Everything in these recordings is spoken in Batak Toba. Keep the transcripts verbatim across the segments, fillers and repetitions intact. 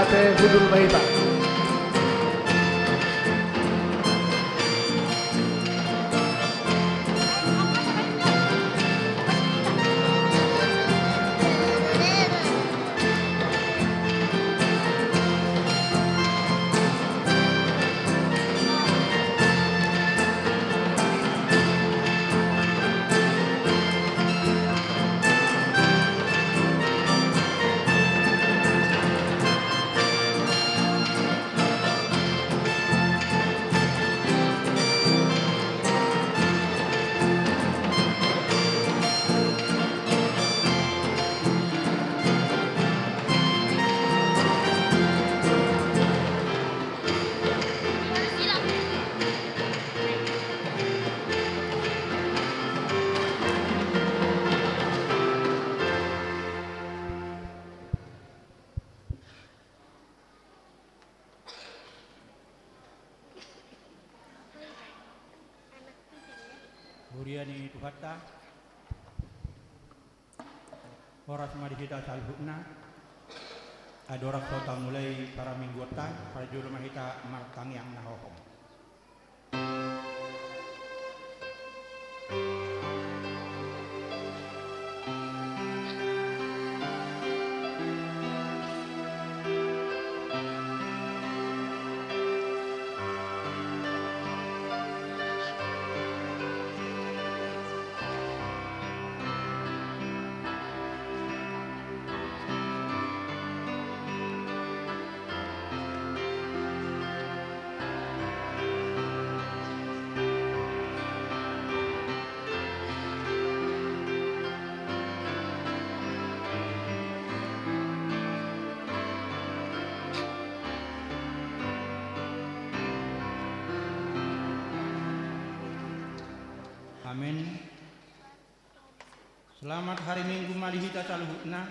Pe hundul ma hita. Huria ni Tuhanta, horas ma di hita saluhutna. Andorang so tamulai paramingguonta, parjolo ma hita martangiang na hohom. Amin. Selamat hari Minggu ma di hita saluhutna.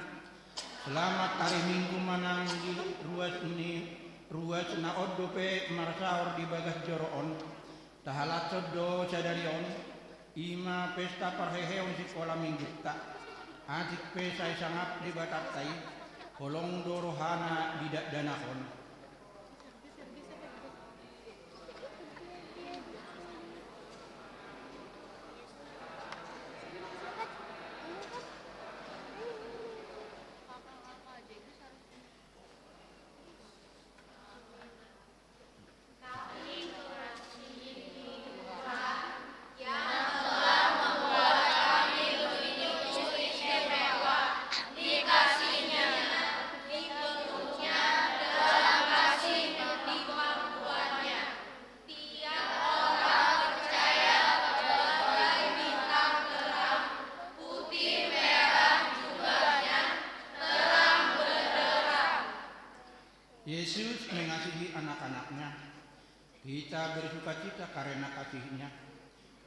Selamat hari Minggu ma nang di ruas ni, ruas na on dope marsaor di bagas joro on. Tahalashon do sadari on, i ma pesta parheheon sikola minggunta. Atik pe sai sangap Debatanta i, holong do rohana didakdanak on. Yesus mengasihi anak-anaknya. Kita bersukacita karena kasihnya.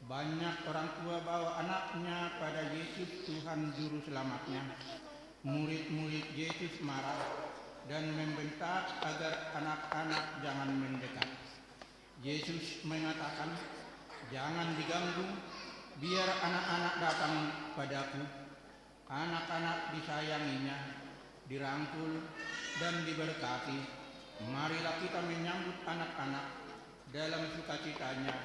Banyak orang tua bawa anaknya pada Yesus, Tuhan Juru Selamatnya. Murid-murid Yesus marah dan membentak agar anak-anak jangan mendekat. Yesus mengatakan, "Jangan diganggu, biar anak-anak datang padaku." Anak-anak disayanginya, dirangkul, dan diberkati. Marilah kita menyambut anak-anak dalam sukacitanya.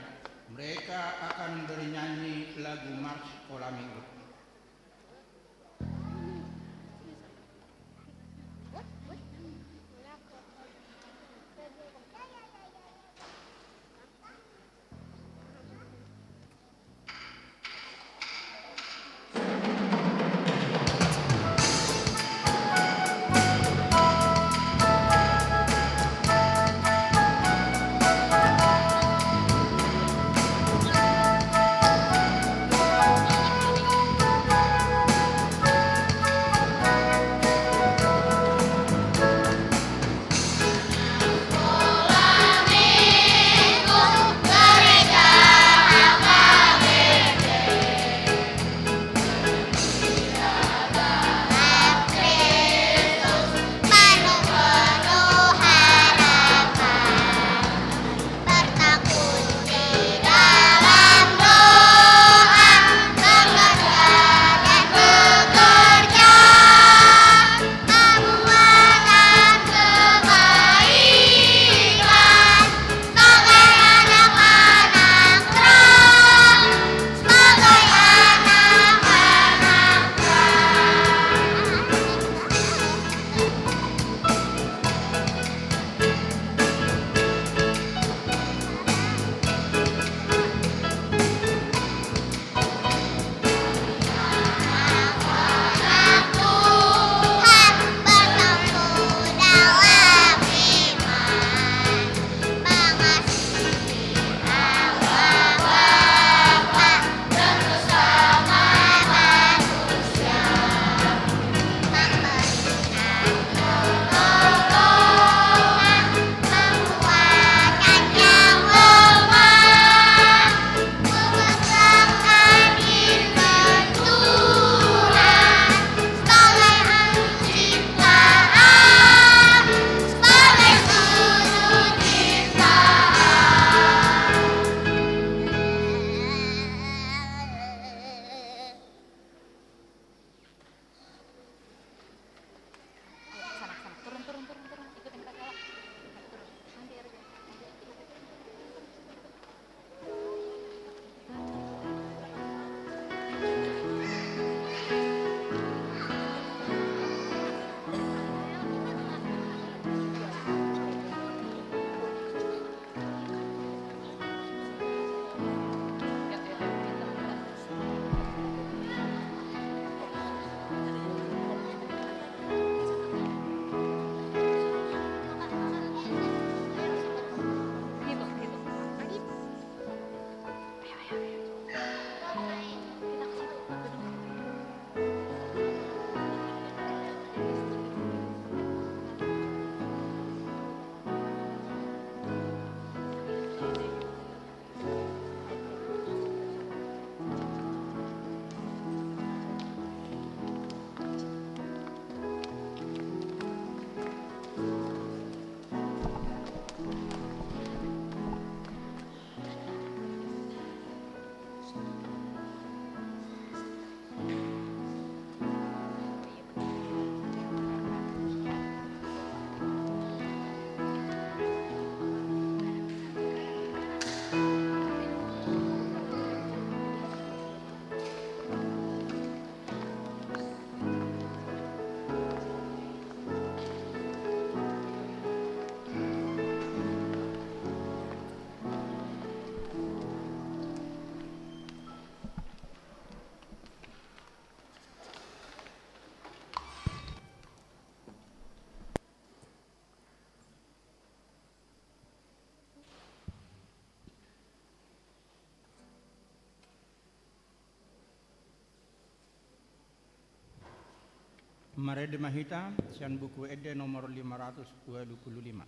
Mereka akan bernyanyi lagu Mars Sekolah Minggu. Marende ma hita sian Buku Ende nomor lima ratus dua puluh lima.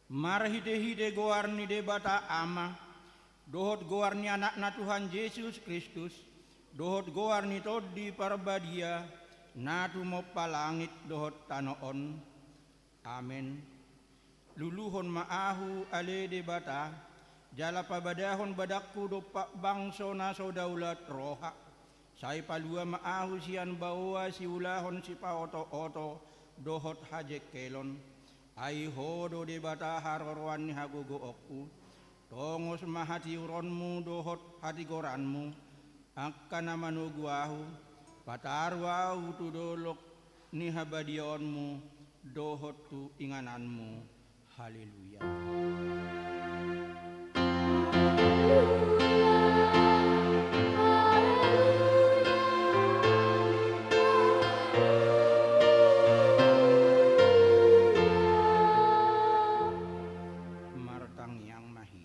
Marhitehite goar ni Debata Ama, dohot goar ni Anakna Tuhan Jesus Kristus, dohot goar ni Tondi Parbadia, na tumompa langit dohot tano on. Amen. Luluhon ma ahu, ale Debata, jala pabadahon badangku dompak bangso na so daulat roha. Sai palua ma ahu sian baoa siulahon sipaotooto dohot hajengkelon. Ai Ho do Debata haroroan ni hagogoonku. Tongos ma hatiuronmu dohot hatigoranmu, angka na manogu ahu, pataru ahu tu dolok ni habadiaonmu dohot tu ingananmu. Haleluya. Martangiang ma hita.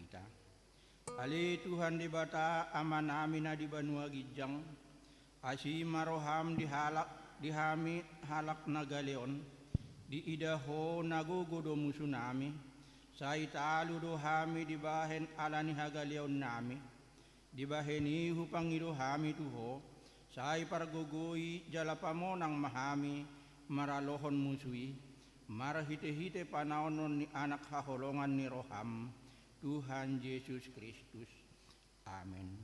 Debata Amanami na di banua ginjang, asi ma roham di halak, di hami halak na gale on, diida Ho na gogo do musunami, sai talu do hami dibahen ala ni hagaleonnami, dibahen i hupangido hami tu Ho, sai pargogoi jala pamonang ma hami maralohon musu i, marhitehite panaonon ni Anak haholongan ni roham, Tuhan Jesus Kristus. Amen.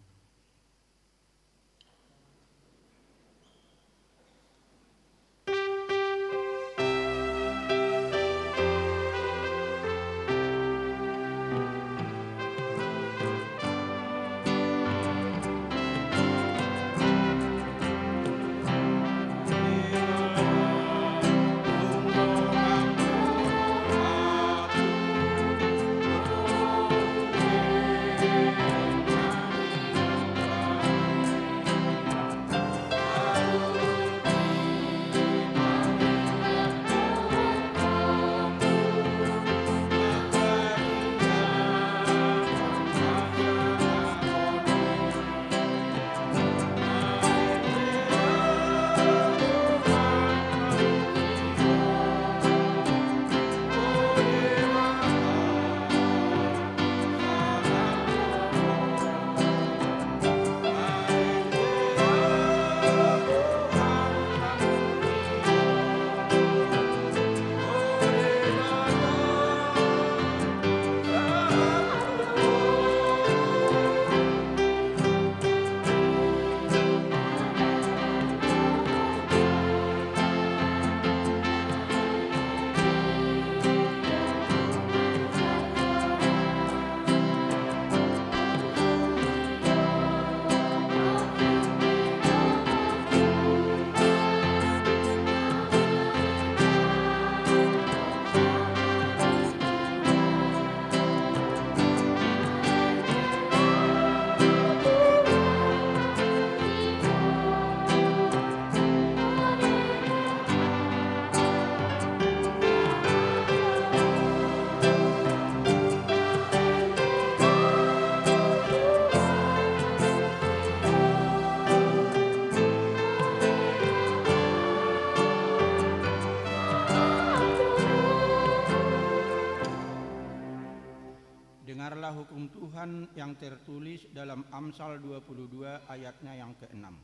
Dengarlah hukum Tuhan yang tertulis dalam Amsal dua puluh dua ayatnya yang keenam.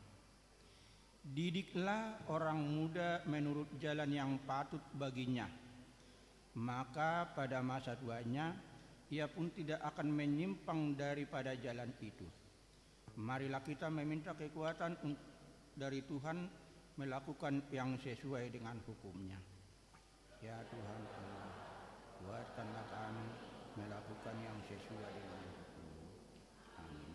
Didiklah orang muda menurut jalan yang patut baginya, maka pada masa tuanya ia pun tidak akan menyimpang daripada jalan itu. Marilah kita meminta kekuatan un-, dari Tuhan melakukan yang sesuai dengan hukum-Nya. Ya Tuhan Allah, kuatkanlah kami melakukan yang sesuai dengan hukum-Mu. Amin.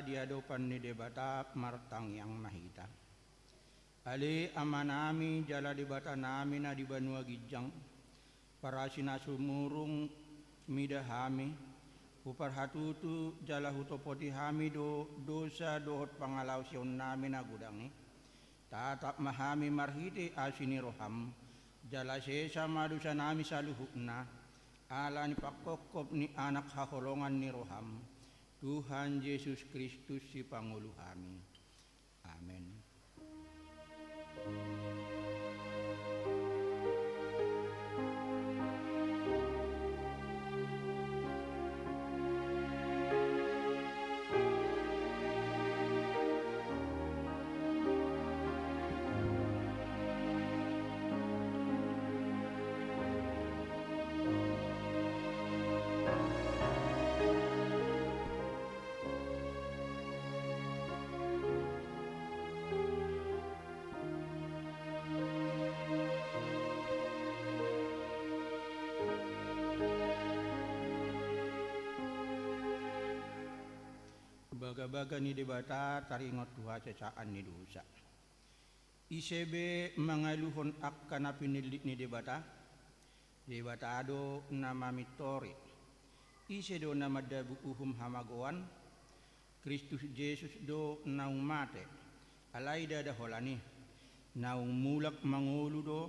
Di adopan ni Debata martangiang ma hita. Ale Amanami jala Debatanami na di banua ginjang, parasi na sumurung mida hami, huparhatutu jala hutopoti hami do dosa dohot pangalaosionnami na godang i. Tatap ma hami marhite asi ni roham, jala sesa ma dosanami saluhutna, ala ni pangkophop ni Anak haholongan ni roham, Tuhan Jesus Kristus Sipangolu hami. Amen. Bagabaga ni Debata taringot tu hasesaan ni dosa. Ise be mangaluhon angka na pinillit ni Debata? Debata do na mamintori. Ise do na mandabu uhum hamagoan? Kristus Jesus do naung mate, alai ndada holan i, naung mulak mangolu do,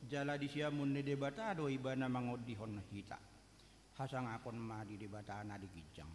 jala di siamun ni Debata do Ibana mangondihon hita. Hasangapon ma di Debata na di ginjang.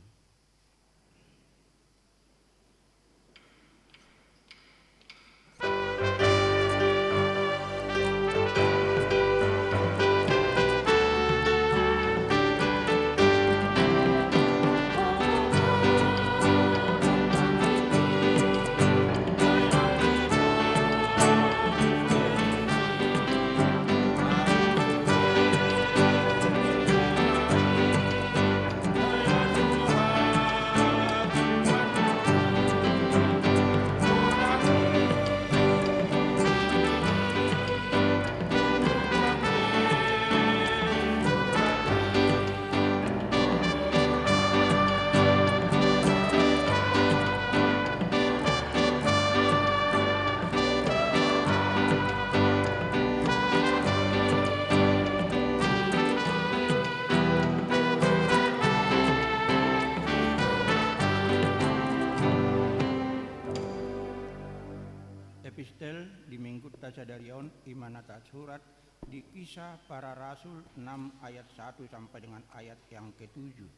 Epistel di minggunta sadari on i ma na tarsurat di Kisah Para Rasul enam ayat satu sampai dengan ayat yang ketujuh.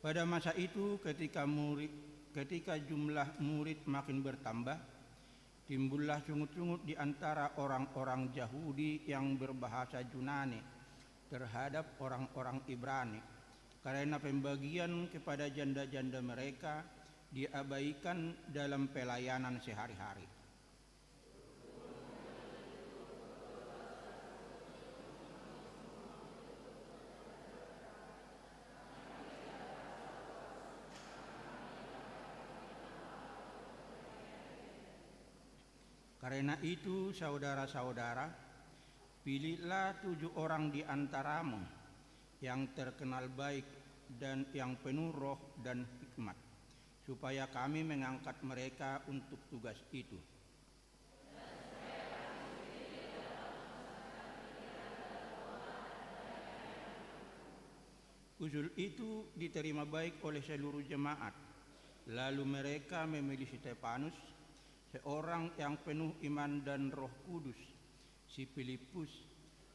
Pada masa itu, ketika murid, ketika jumlah murid makin bertambah, timbullah sungut-sungut di antara orang-orang Yahudi yang berbahasa Junani terhadap orang-orang Ibrani, karena pembagian kepada janda-janda mereka diabaikan dalam pelayanan sehari-hari. Karena itu, saudara-saudara, pilihlah tujuh orang di antaramu yang terkenal baik dan yang penuh roh dan hikmat, supaya kami mengangkat mereka untuk tugas itu. Usul itu diterima baik oleh seluruh jemaat. Lalu mereka memilih Stefanus, seorang yang penuh iman dan Roh Kudus, si Pilippus,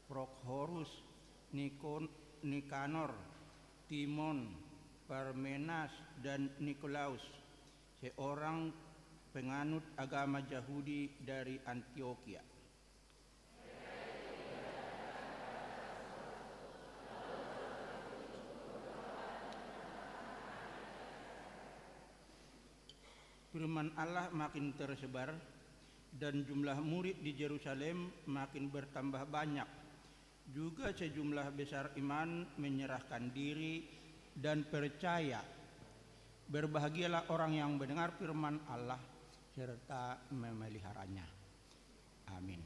Prokhorus, Nikon-, Nikanor, Timon, Parmenas, dan Nikolaus, seorang penganut agama Yahudi dari Antiokia. Firman Allah makin tersebar, dan jumlah murid di Yerusalem makin bertambah banyak. Juga sejumlah besar iman menyerahkan diri dan percaya. Berbahagialah orang yang mendengar firman Allah serta memeliharanya. Amin.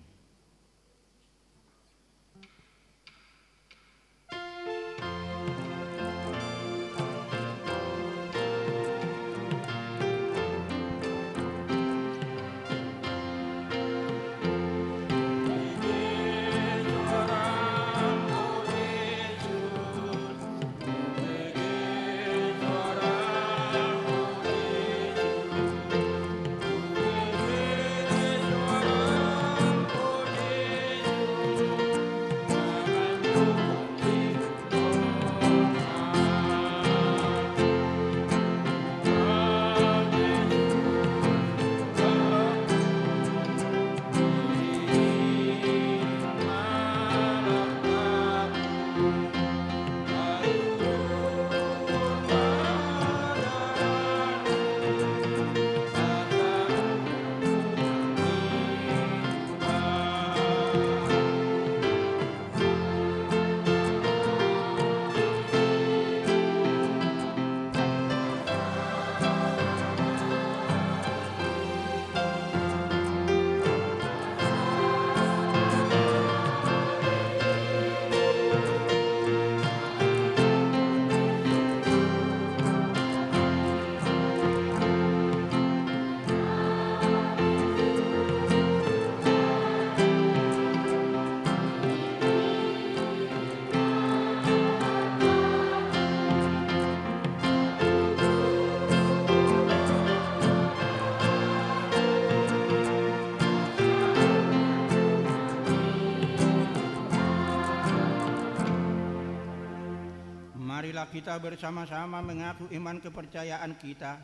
kita bersama-sama mengaku iman kepercayaan kita,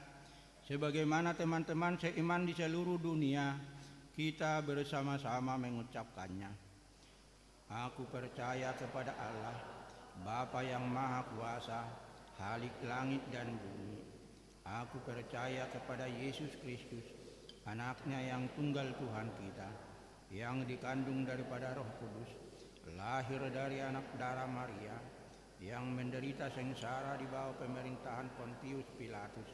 sebagaimana teman-teman seiman di seluruh dunia, kita bersama-sama mengucapkannya. Aku percaya kepada Allah, Bapa yang Maha Kuasa, Khalik langit dan bumi. Aku percaya kepada Yesus Kristus, Anaknya yang tunggal Tuhan kita, yang dikandung daripada Roh Kudus, lahir dari anak darah Maria, yang menderita sengsara di bawah pemerintahan Pontius Pilatus,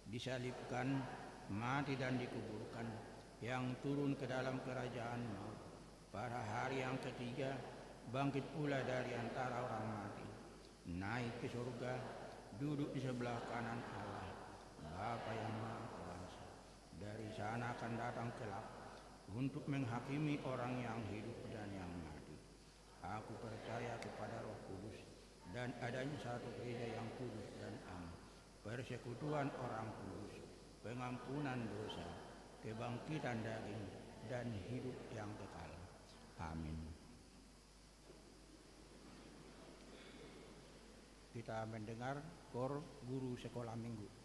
disalibkan, mati dan dikuburkan, yang turun ke dalam kerajaan maut, pada hari yang ketiga bangkit pula dari antara orang mati, naik ke surga, duduk di sebelah kanan Allah, Bapa yang Maha Kuasa. Dari sana akan datang kelak untuk menghakimi orang yang hidup dan yang mati. Aku percaya kepada Roh Kudus dan adanya satu gereja yang kudus dan am, persekutuan orang kudus, pengampunan dosa, kebangkitan daging, dan hidup yang kekal. Amin. Kita mendengar kor guru sekolah minggu.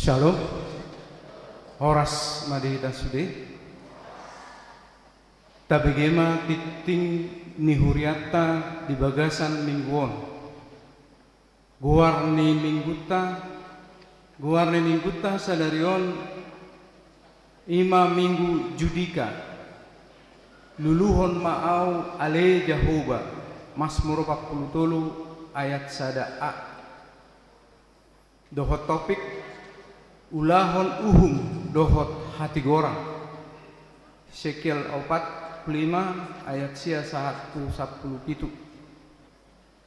Shalom. Horas ma di hita sude. Tabege ma tingting ni hurianta di bagasan minggu on. Goar ni minggunta, goar ni minggunta sadari on i ma Minggu Judika. Luluhon ma ahu ale Jahowa, Masmur opat pulu tolu ayat sada a. Dohot topik, ulahon uhum dohot hatigoran. Hesekiel opat pulu lima ayat sia sahat tu sampulu pitu.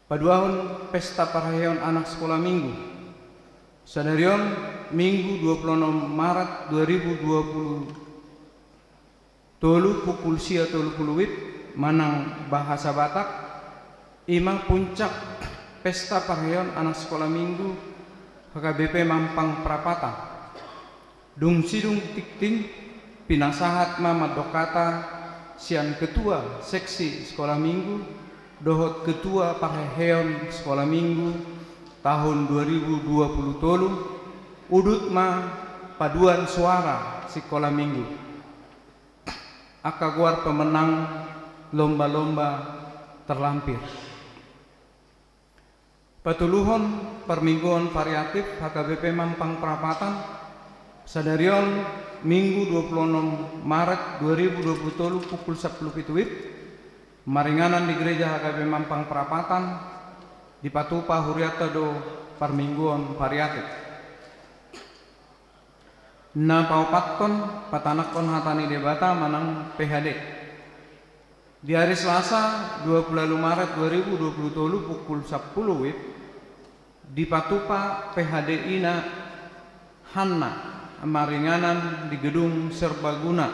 Paduahon pesta parheheon anak sikola minggu. Sadari on Minggu dua pulu onom Maret dua ribu dua pulu tolu pukul sia tolu pulu wib manang bahasa Batak, i ma puncak pesta parheheon anak sikola minggu H K B P Mampang Prapatan. Dung sidung tingting, pinasahat ma mandok hata sian ketua seksi sikola minggu dohot ketua parheheon sikola minggu tahun dua ribu dua pulu tolu, udut ma paduan suara sikola minggu. Angka goar pemenang lomba-lomba terlampir. Patoluhon parmingguon variatif H K B P Mampang Prapatan, sadari on Minggu dua pulu onom Maret dua ribu dua pulu tolu pukul sampulu pitu wib, maringanan di Gereja H K B P Mampang Prapatan, dipatupa hurianta do parmingguon variatif. Na paopathon, patanakhon hata ni Debata manang P H D. Di ari Selasa dua pulu ualu Maret dua ribu dua pulu tolu pukul sampulu wib, dipatupa P H D-na Hanna maringanan di Gedung Serbaguna.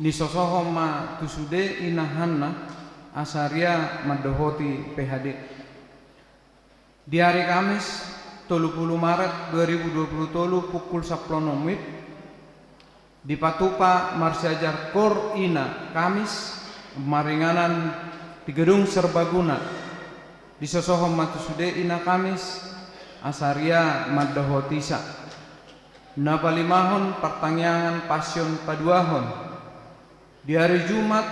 Nisosohon ma tu sude ina Hanna asa ria mandohoti P H D. Di ari Kamis tolu pulu Maret dua ribu dua pulu tolu pukul sampulu onom wib, dipatupa marsiajar kor ina Kamis maringanan di Gedung Serbaguna. Disosohon ma tu sude ina Kamis asa ria mandohoti sa. Na palimahon partangiangan Pasion paduahon. Di ari Jumat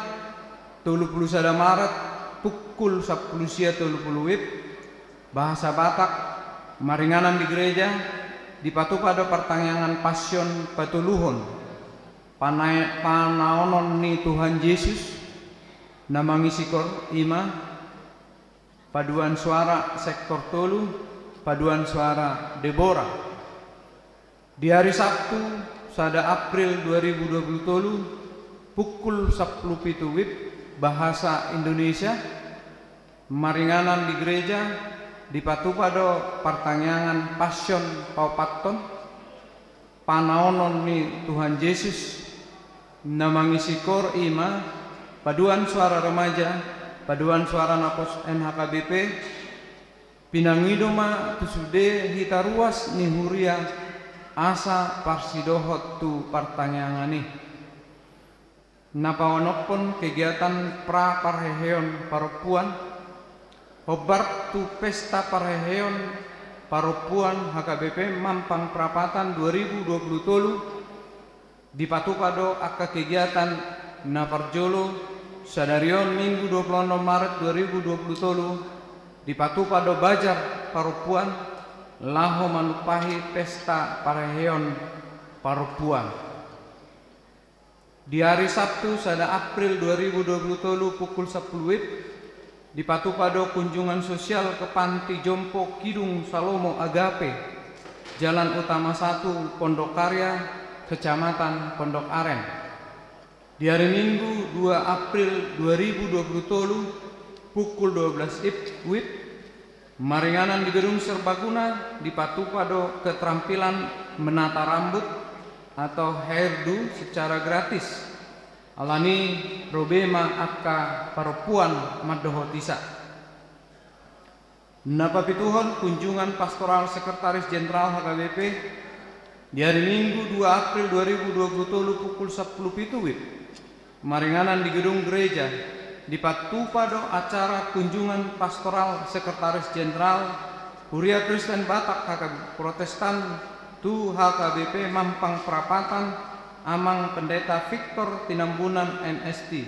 tolu pulu sada Maret pukul sampulu sia tolu pulu wib, bahasa Batak, maringanan di gereja, dipatupa do partangiangan Pasion patoluhon. Pana-, panaonon ni Tuhan Jesus na mangisi kor i ma paduan suara sektor tolu, paduan suara Debora. Di ari Sabtu sada April dua ribu dua pulu tolu pukul sampulu pitu wib, bahasa Indonesia, maringanan di gereja, dipatupa do partangiangan Pasion paopathon, panaonon ni Tuhan Jesus, na mangisi kor i ma paduan suara remaja, paduan suara na pos N H K B P, pinangido ma tu sude hita ruas ni huria asa parsidohot tu partangiangan i. Na paonomhon kegiatan pra parheheon parompuan, hombar tu pesta parheheon parompuan H K B P Mampang Prapatan dua ribu dua pulu tolu, dipatupa do angka kegiatan na parjolo sadari on Minggu dua pulu onom Maret dua ribu dua pulu tolu, dipatupa do bazar parompuan laho manumpahi pesta parheheon parompuan. Di ari Sabtu sada April dua ribu dua pulu tolu pukul sampulu wib, dipatupa do kunjungan sosial ke Panti Jompo Kidung Salomo Agape, Jalan Utama satu, Pondok Karya, Kecamatan Pondok Aren. Di ari Minggu dua April dua ribu dua pulu tolu pukul dua belas wib, maringanan di Gedung Serbaguna, dipatupa do keterampilan menata rambut atau hairdo secara gratis. Alani i ro be ma angka parompuan mandohoti sa. Na papituhon kunjungan pastoral Sekretaris Jenderal H K B P di ari Minggu dua April dua ribu dua pulu tolu pukul sampulu pitu wib. Maringanan di gedung gereja, dipatupa do acara kunjungan pastoral Sekretaris Jenderal Huria Kristen Batak H K B P Protestan Tu H K B P Mampang Prapatan, Amang Pendeta Victor Tinambunan, M St.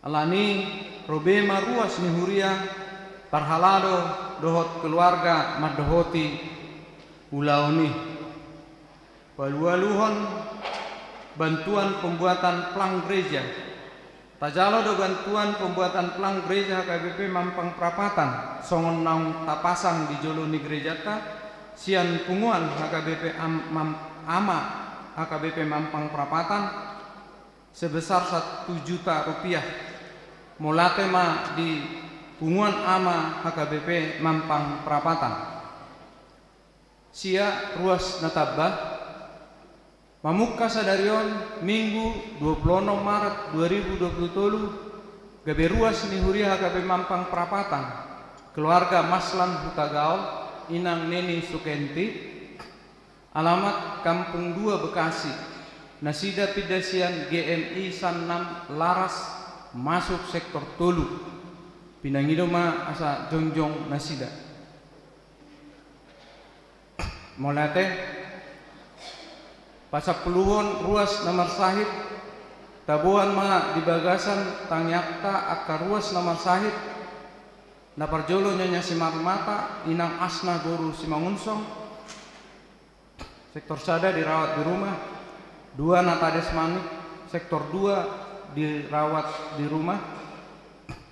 Alani, ro be ma ruas ni huria, parhalado dohot keluarga mandohoti ulaon i. Palualuhon bantuan pembuatan plang gereja. Tajalo do bantuan pembuatan plang gereja H K B P Mampang Prapatan, songon naung tapasang di jolo ni gerejanta, sian punguan H K B P Am-, Mam-, Ama H K B P Mampang Prapatan, sebesar satu juta rupiah. Mauliate ma di punguan Ama H K B P Mampang Prapatan. Sia ruas na tamba. Mamungka sadari on, Minggu dua puluh onom Maret dua ribu dua puluh tolu, gabe ruas ni huria H K B P Mampang Prapatan, keluarga Maslan Hutagaol, Inang Neni Sukenti, alamat Kampung Dua, Bekasi. Nasida pinda sian G M I Sannam Laras, masuk sektor tolu. Pinangido ma asa jongjong nasida. Mauliate. Pasampuluhon ruas na marsahit, taboan ma di bagasan tangiangta angka ruas na marsahit. Na parjolo Nyonya Simarmata, Inang Asna boru Simangunsong, sektor sada dirawat di rumah. Dua Nata Desmanik, sektor dua dirawat di rumah.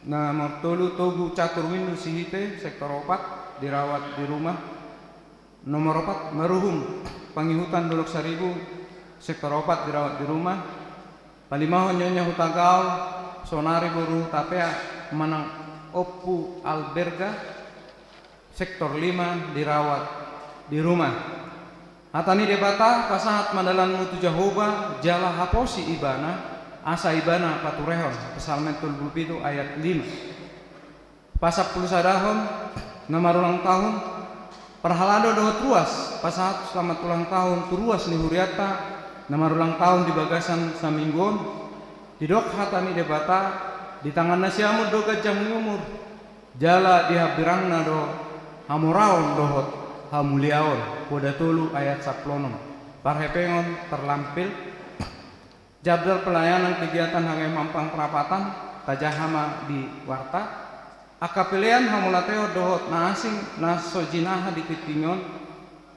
Nomor tolu Togu Catur Windu Sihite, sektor opat, dirawat di rumah. Nomor opat Maruhum Pangihutan Dolok Saribu, sektor opat, dirawat di rumah. Palimahon Nyonya Hutagaol, saonari boru Hutapea manang Ompu Alberga, sektor lima, dirawat di rumah. Hata ni Debata, pasahat ma dalanmu tu Jahowa, jala haposi Ibana, asa Ibana paturehon. Psalmen tolu puluh pitu ayat lima. Pasampulusadahon na marulang tahun, parhalado dohot ruas, pasahat selamat ulang tahun tu ruas ni hurianta na marulang tahun di bagasan saminggu on. Didok hata ni Debata, di tangan na siamun do ganjang ni umur, jala di hambirangna do hamoraon dohot hamuliaon. Poda tolu ayat sampulu onom. Parhepengon terlampil, jadwal pelayanan kegiatan H K B P Mampang Prapatan, tajaha ma di warta. Angka pelean, hamauliateon dohot na asing na so jinaha di tingting on,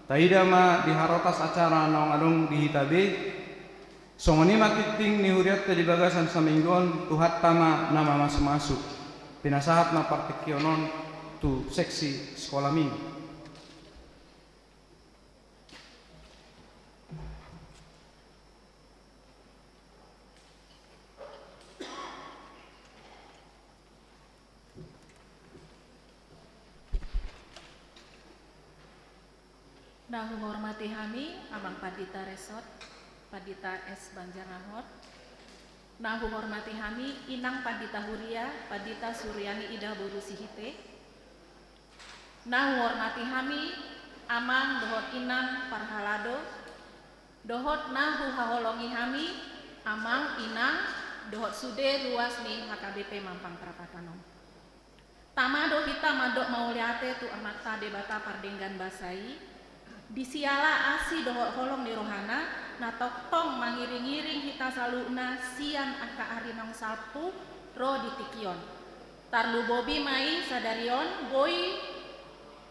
taida ma di harotas acara naung adong di hita be. Songon i ma tingting ni hurianta di bagasan saminggu on, Tuhanta ma na mamasumasu. Pinasahat ma partingkian on tu seksi sikola minggu. Na huhormati hami Amang Pandita Resort, Pandita S Banjarnahor. Na huhormati hami Inang Pandita Huria, Pandita Suryani Ida boru Sihite. Na huhormati hami Amang dohot Inang parhalado, dohot na huhaholongi hami Amang, Inang, dohot sude ruas ni H K B P Mampang Prapatan on. Tama do hita mandok mauliate tu Amanta Debata pardenggan basa i, di siala asi dohot holong ni rohana, na tongtong mangiringiring hita saluhutna sian angka ari naung salpu ro di tingki on. Tarlumobi ma i sadari on boi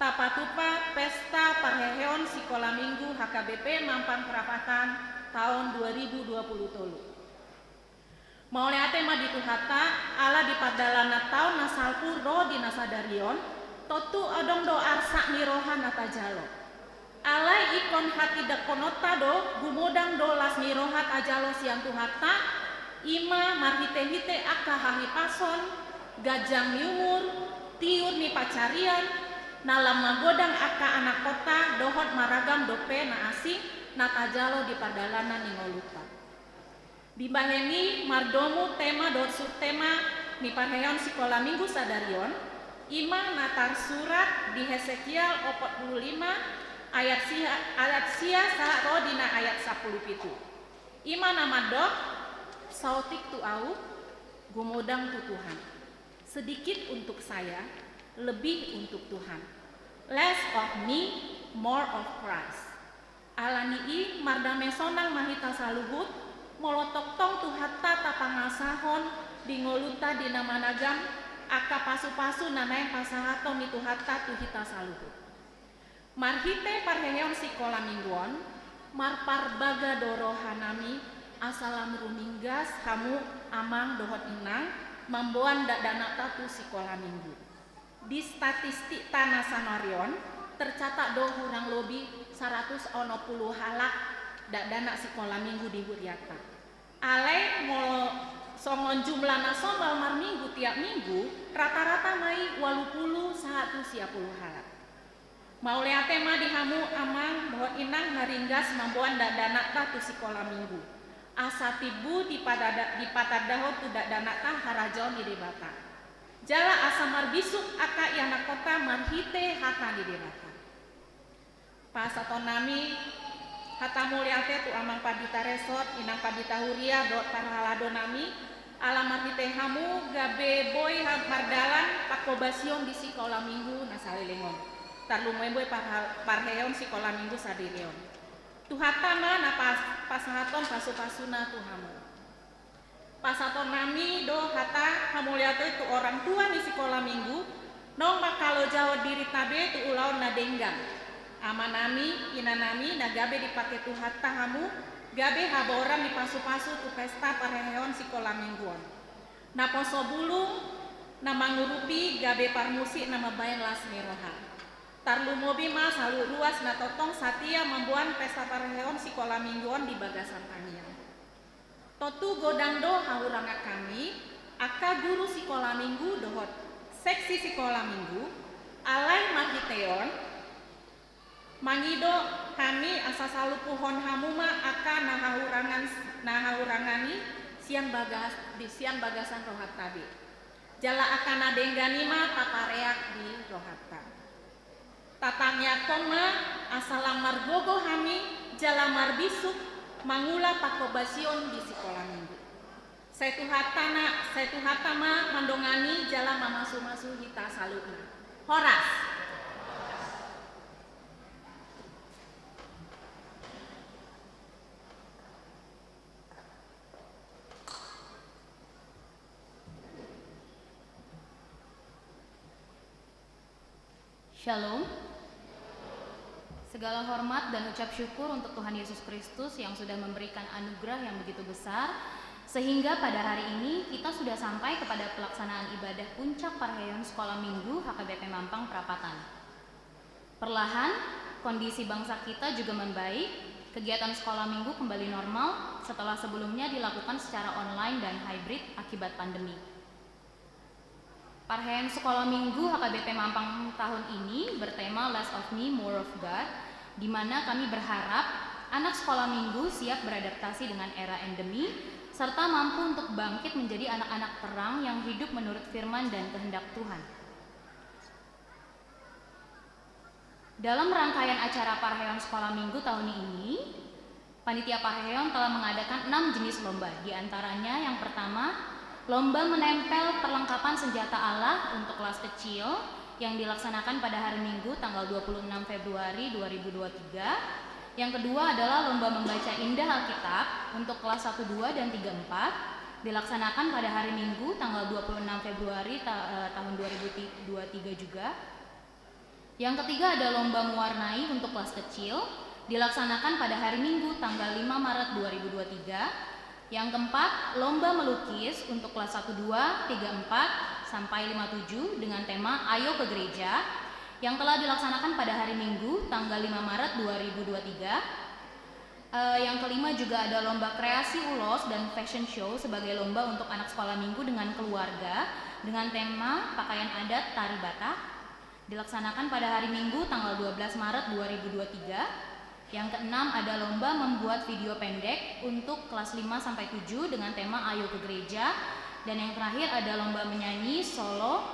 tapatupa pesta parheheon sikola minggu H K B P Mampang Prapatan taon dua ribu dua puluh tolu. Mauliate ma di Tuhanta, ala di pardalanan taon na salpu ro di na sadari on, tontu adong do arsak ni roha na tajalo. Alai ingkon hatindangkononta do, gumodang do las ni roha tajalo sian Tuhanta, i ma marhitehite angka hahipason, ganjang ni umur, tiur ni pansarian, na lam magodang angka anakkonta dohot maragam dope na asing na tajalo di pardalanan ni ngolunta. Dibahen i mardomu tema dohot subtema ni parheheon sikola minggu sadari on, i ma na tarsurat di Hesekiel opat puluh lima ayat sia, ayat sia sahat ro di na ayat sampulu pitu. I ma na mandok, saotik tu ahu, gumodang tu Tuhan. Sedikit untuk saya, lebih untuk Tuhan. Less of me, more of Christ. Ala ni i mardame sonang ma hita saluhut, molo tongtong Tuhanta tapangasahon di ngolunta di na managam angka pasupasu na naeng pasahaton ni Tuhanta tu hita saluhut. Marhite parheheon sikola minggu on, marparbaga do rohanami asa lam ruminggas hamu amang dohot inang mamboan dakdanakta tu sikola minggu. Di statistikta na saonari on, tercatat do hurang lobi saratus onom pulu halak dakdanak sikola minggu di huriata. Alai molo songon jumlah na somal marminggu tiap minggu, rata-rata ma i ualu pulu sahat tu sia pulu halak. Mauliate ma di hamu amang dohot inang na ringgas mamboan dakdanakta tu sikola minggu. Asa timbo dipatada-, dipatandahon tu dakdanakta harajaon ni Debata. Jala asa marbisuk angka ianakhonta marhite hata ni Debata. Pasahatonnami hata mauliate tu amang pandita resort, inang pandita huria dohot parhaladonami, ala marhite hamu gabe boi ha-, mardalan pangkobasion di sikola minggu na saleleng on. Tarlumobi parha-, parheheon sikola minggu sadiri on. Tuhanta ma na pas-, pasahaton pasupasuna tu hamu. Pasahatonnami do hata hamauliateon tu orang tua ni sikola minggu, naung mangkalojahon dirinta be tu ulaon na denggan. Amanami, inanami na gabe dipake Tuhanta hamu, gabe habaoran ni pasupasu tu pesta parheheon sikola minggu on. Naposo bulung, na mangurupi gabe parmusik na mambahen las ni roha. Tarlumobi ma saluhut ruas na tongtong satia mamboan pesta parheheon sikola minggu on di bagasan tangiang. Tontu godang do hahurangan hami, angka guru sikola minggu dohot seksi sikola minggu, alai marhite on, mangido hami asa salumpuhon hamu ma angka na hahurangan, na hahurangan i sian bagas-, di sian bagasan rohanta be. Jala angka na denggan i ma tapareak di rohanta. Tatangiangkon ma asa lam margogo hami jala marbisuk mangula pangkobasion di sikola minggu. Sai Tuhanta na, sai Tuhanta ma mandongani jala mamasumasu hita saluhutna. Horas. Shalom. Segala hormat dan ucap syukur untuk Tuhan Yesus Kristus yang sudah memberikan anugerah yang begitu besar, sehingga pada hari ini kita sudah sampai kepada pelaksanaan ibadah puncak parheheon Sekolah Minggu H K B P Mampang Prapatan. Perlahan, kondisi bangsa kita juga membaik, kegiatan sekolah minggu kembali normal setelah sebelumnya dilakukan secara online dan hybrid akibat pandemi. Parheheon Sekolah Minggu H K B P Mampang tahun ini bertema Less of Me, More of God, di mana kami berharap anak sekolah minggu siap beradaptasi dengan era endemi, serta mampu untuk bangkit menjadi anak-anak terang yang hidup menurut firman dan kehendak Tuhan. Dalam rangkaian acara parheheon Sekolah Minggu tahun ini, panitia parheheon telah mengadakan enam jenis lomba. Di antaranya, yang pertama, lomba menempel perlengkapan senjata Allah untuk kelas kecil yang dilaksanakan pada hari Minggu, tanggal dua puluh enam Februari dua ribu dua puluh tiga. Yang kedua adalah lomba membaca indah Alkitab untuk kelas satu dua dan tiga empat, dilaksanakan pada hari Minggu, tanggal dua puluh enam Februari ta-, eh, tahun dua ribu dua puluh tiga juga. Yang ketiga ada lomba mewarnai untuk kelas kecil, dilaksanakan pada hari Minggu, tanggal lima Maret dua ribu dua puluh tiga. Yang keempat, lomba melukis untuk kelas satu dua, tiga empat, sampai lima tujuh dengan tema Ayo ke Gereja, yang telah dilaksanakan pada hari Minggu, tanggal lima Maret dua ribu dua puluh tiga. Eh, yang kelima juga ada lomba kreasi ulos dan fashion show sebagai lomba untuk anak sekolah minggu dengan keluarga dengan tema pakaian adat tari Batak. Dilaksanakan pada hari Minggu, tanggal dua belas Maret dua ribu dua puluh tiga. Yang keenam, ada lomba membuat video pendek untuk kelas lima sampai tujuh dengan tema Ayo ke Gereja. Dan yang terakhir, ada lomba menyanyi solo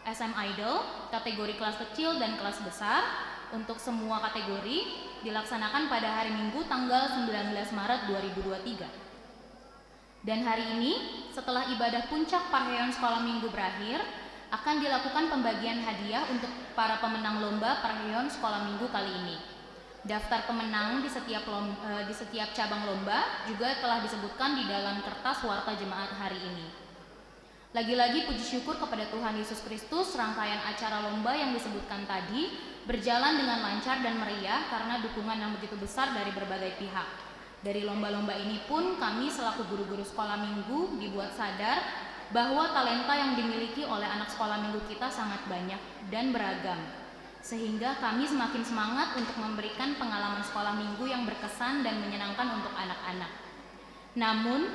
S M Idol, kategori kelas kecil dan kelas besar, untuk semua kategori, dilaksanakan pada hari Minggu, tanggal sembilan belas Maret dua ribu dua puluh tiga. Dan hari ini, setelah ibadah puncak parheheon Sekolah Minggu berakhir, akan dilakukan pembagian hadiah untuk para pemenang lomba parheheon Sekolah Minggu kali ini. Daftar pemenang di setiap lom-, eh, di setiap cabang lomba juga telah disebutkan di dalam kertas warta jemaat hari ini. Lagi-lagi puji syukur kepada Tuhan Yesus Kristus, rangkaian acara lomba yang disebutkan tadi berjalan dengan lancar dan meriah karena dukungan yang begitu besar dari berbagai pihak. Dari lomba-lomba ini pun kami selaku guru-guru sekolah minggu dibuat sadar bahwa talenta yang dimiliki oleh anak sekolah minggu kita sangat banyak dan beragam. Sehingga kami semakin semangat untuk memberikan pengalaman sekolah minggu yang berkesan dan menyenangkan untuk anak-anak. Namun,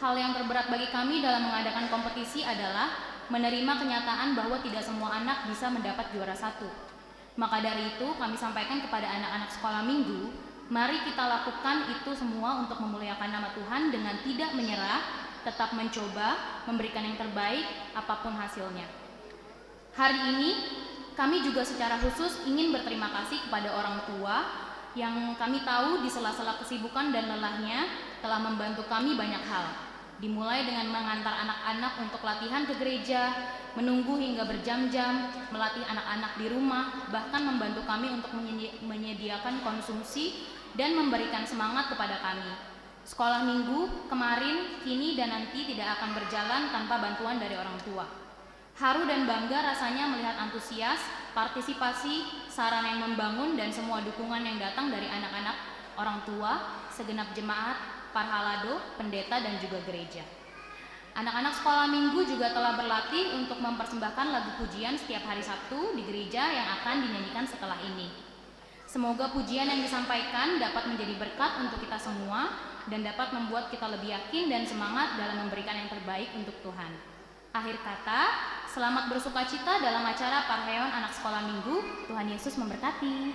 hal yang terberat bagi kami dalam mengadakan kompetisi adalah menerima kenyataan bahwa tidak semua anak bisa mendapat juara satu. Maka dari itu, kami sampaikan kepada anak-anak sekolah minggu, mari kita lakukan itu semua untuk memuliakan nama Tuhan dengan tidak menyerah, tetap mencoba, memberikan yang terbaik, apapun hasilnya. Hari ini, kami juga secara khusus ingin berterima kasih kepada orang tua yang kami tahu di sela-sela kesibukan dan lelahnya telah membantu kami banyak hal. Dimulai dengan mengantar anak-anak untuk latihan ke gereja, menunggu hingga berjam-jam, melatih anak-anak di rumah, bahkan membantu kami untuk menyedi-, menyediakan konsumsi dan memberikan semangat kepada kami. Sekolah minggu kemarin, kini, dan nanti tidak akan berjalan tanpa bantuan dari orang tua. Haru dan bangga rasanya melihat antusias, partisipasi, saran yang membangun, dan semua dukungan yang datang dari anak-anak, orang tua, segenap jemaat, parhalado, pendeta, dan juga gereja. Anak-anak sekolah minggu juga telah berlatih untuk mempersembahkan lagu pujian setiap hari Sabtu di gereja yang akan dinyanyikan setelah ini. Semoga pujian yang disampaikan dapat menjadi berkat untuk kita semua dan dapat membuat kita lebih yakin dan semangat dalam memberikan yang terbaik untuk Tuhan. Akhir kata, selamat bersukacita dalam acara parheon anak sekolah minggu. Tuhan Yesus memberkati.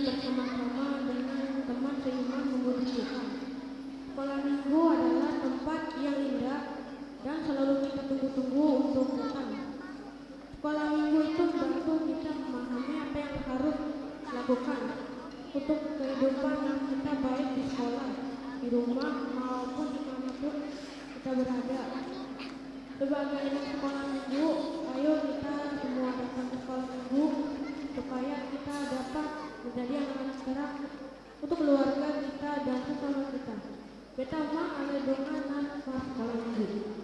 bersama-sama dengan teman seiman memuji Tuhan. Sekolah minggu adalah tempat yang indah dan selalu kita tunggu-tunggu untuk datang. Sekolah minggu itu membantu kita memahami apa yang harus lakukan untuk kehidupan kita, baik di sekolah, di rumah, maupun dimanapun kita berada. Sebagai anak sekolah minggu, ayo kita semua datang ke sekolah minggu supaya kita dapat menjadi anak-anak terang untuk keluarga kita dan sesama kita. Beta ma ale dongan na marsekolah minggu.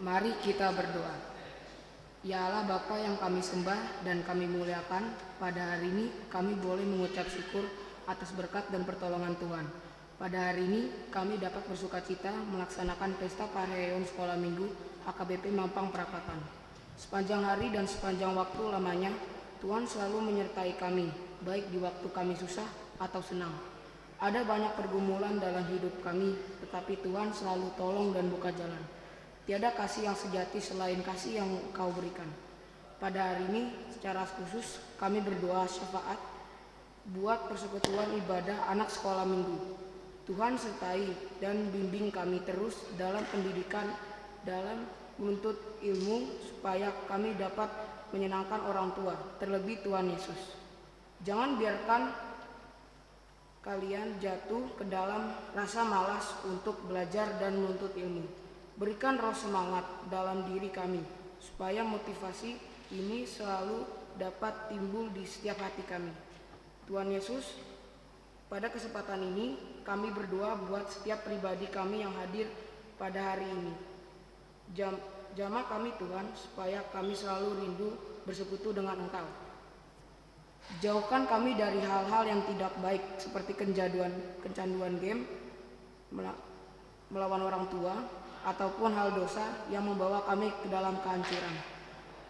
Mari kita berdoa. Ya Allah Bapa yang kami sembah dan kami muliakan, pada hari ini kami boleh mengucap syukur atas berkat dan pertolongan Tuhan. Pada hari ini kami dapat bersukacita melaksanakan pesta pariaon Sekolah Minggu H K B P Mampang Perapatan. Sepanjang hari dan sepanjang waktu lamanya, Tuhan selalu menyertai kami, baik di waktu kami susah atau senang. Ada banyak pergumulan dalam hidup kami, tetapi Tuhan selalu tolong dan buka jalan. Tiada kasih yang sejati selain kasih yang Engkau berikan. Pada hari ini, secara khusus, kami berdoa syafaat buat persekutuan ibadah anak sekolah minggu. Tuhan sertai dan bimbing kami terus dalam pendidikan, dalam menuntut ilmu, supaya kami dapat menyenangkan orang tua, terlebih Tuhan Yesus. Jangan biarkan kalian jatuh ke dalam rasa malas untuk belajar dan menuntut ilmu. Berikan roh semangat dalam diri kami, supaya motivasi ini selalu dapat timbul di setiap hati kami. Tuhan Yesus, pada kesempatan ini, kami berdoa buat setiap pribadi kami yang hadir pada hari ini. Jam, jamah kami, Tuhan, supaya kami selalu rindu bersekutu dengan Engkau. Jauhkan kami dari hal-hal yang tidak baik, seperti kenjaduan, kecanduan game, mela-, melawan orang tua, ataupun hal dosa yang membawa kami ke dalam kehancuran.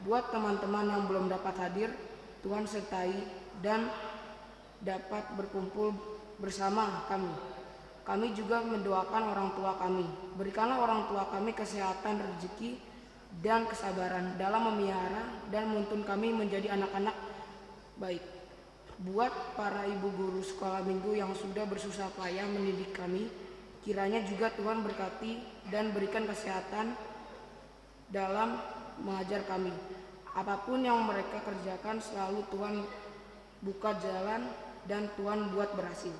Buat teman-teman yang belum dapat hadir, Tuhan sertai dan dapat berkumpul bersama kami. Kami juga mendoakan orang tua kami. Berikanlah orang tua kami kesehatan, rezeki, dan kesabaran dalam memelihara dan menuntun kami menjadi anak-anak baik. Buat para ibu guru sekolah minggu yang sudah bersusah payah mendidik kami, kiranya juga Tuhan berkati dan berikan kesehatan dalam mengajar kami. Apapun yang mereka kerjakan, selalu Tuhan buka jalan dan Tuhan buat berhasil.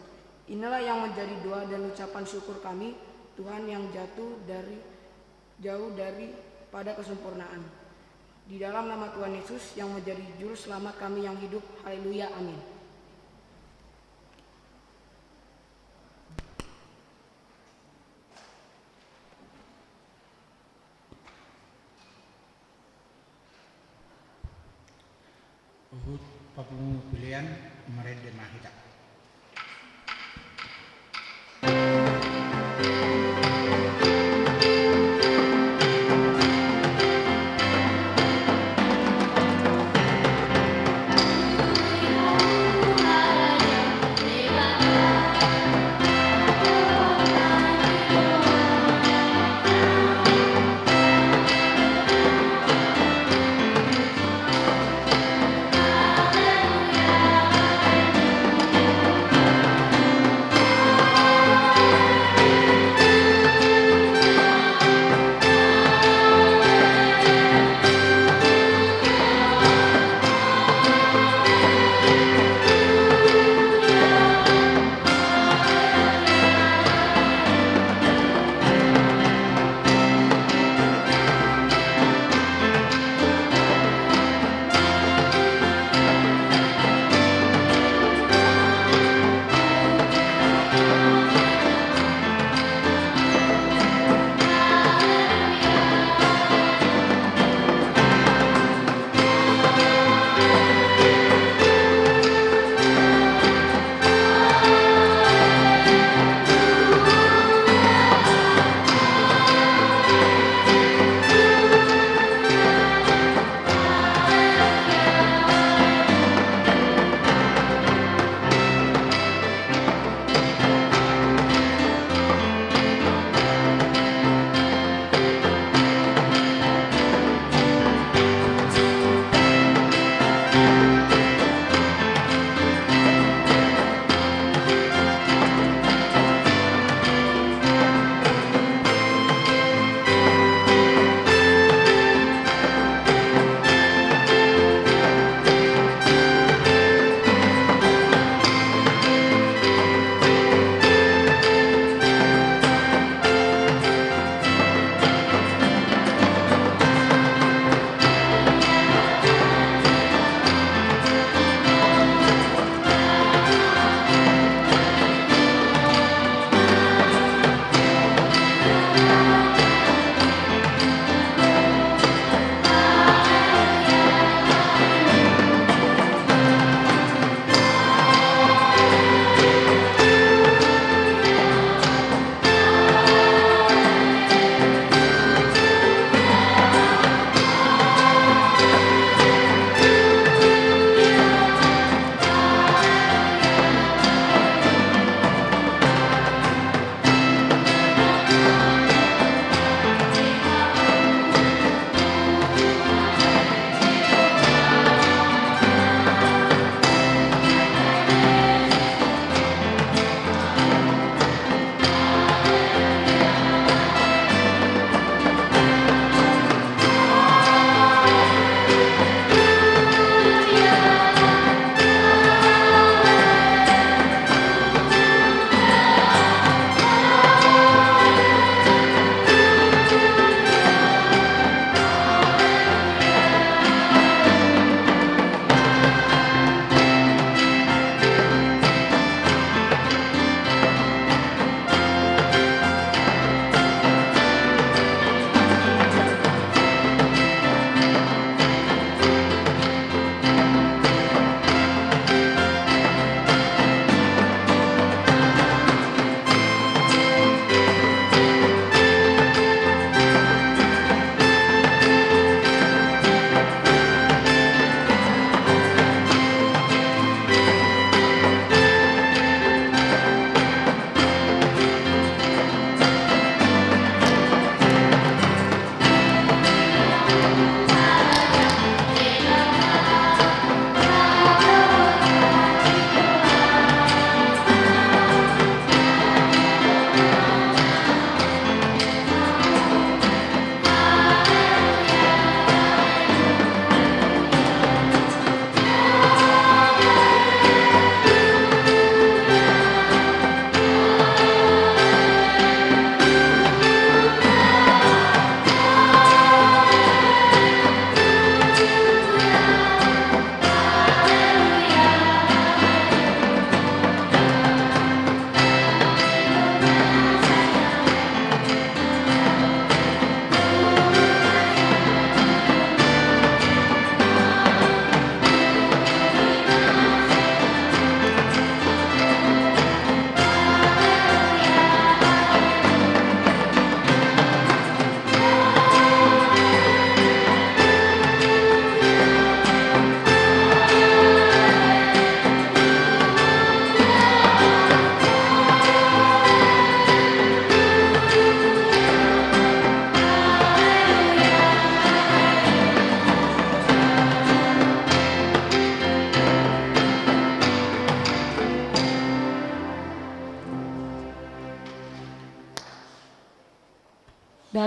Inilah yang menjadi doa dan ucapan syukur kami, Tuhan yang jatuh dari, jauh dari pada kesempurnaan. Di dalam nama Tuhan Yesus yang menjadi juru selamat kami yang hidup. Haleluya, amin. Huhut papungu pelean, marende ma hita.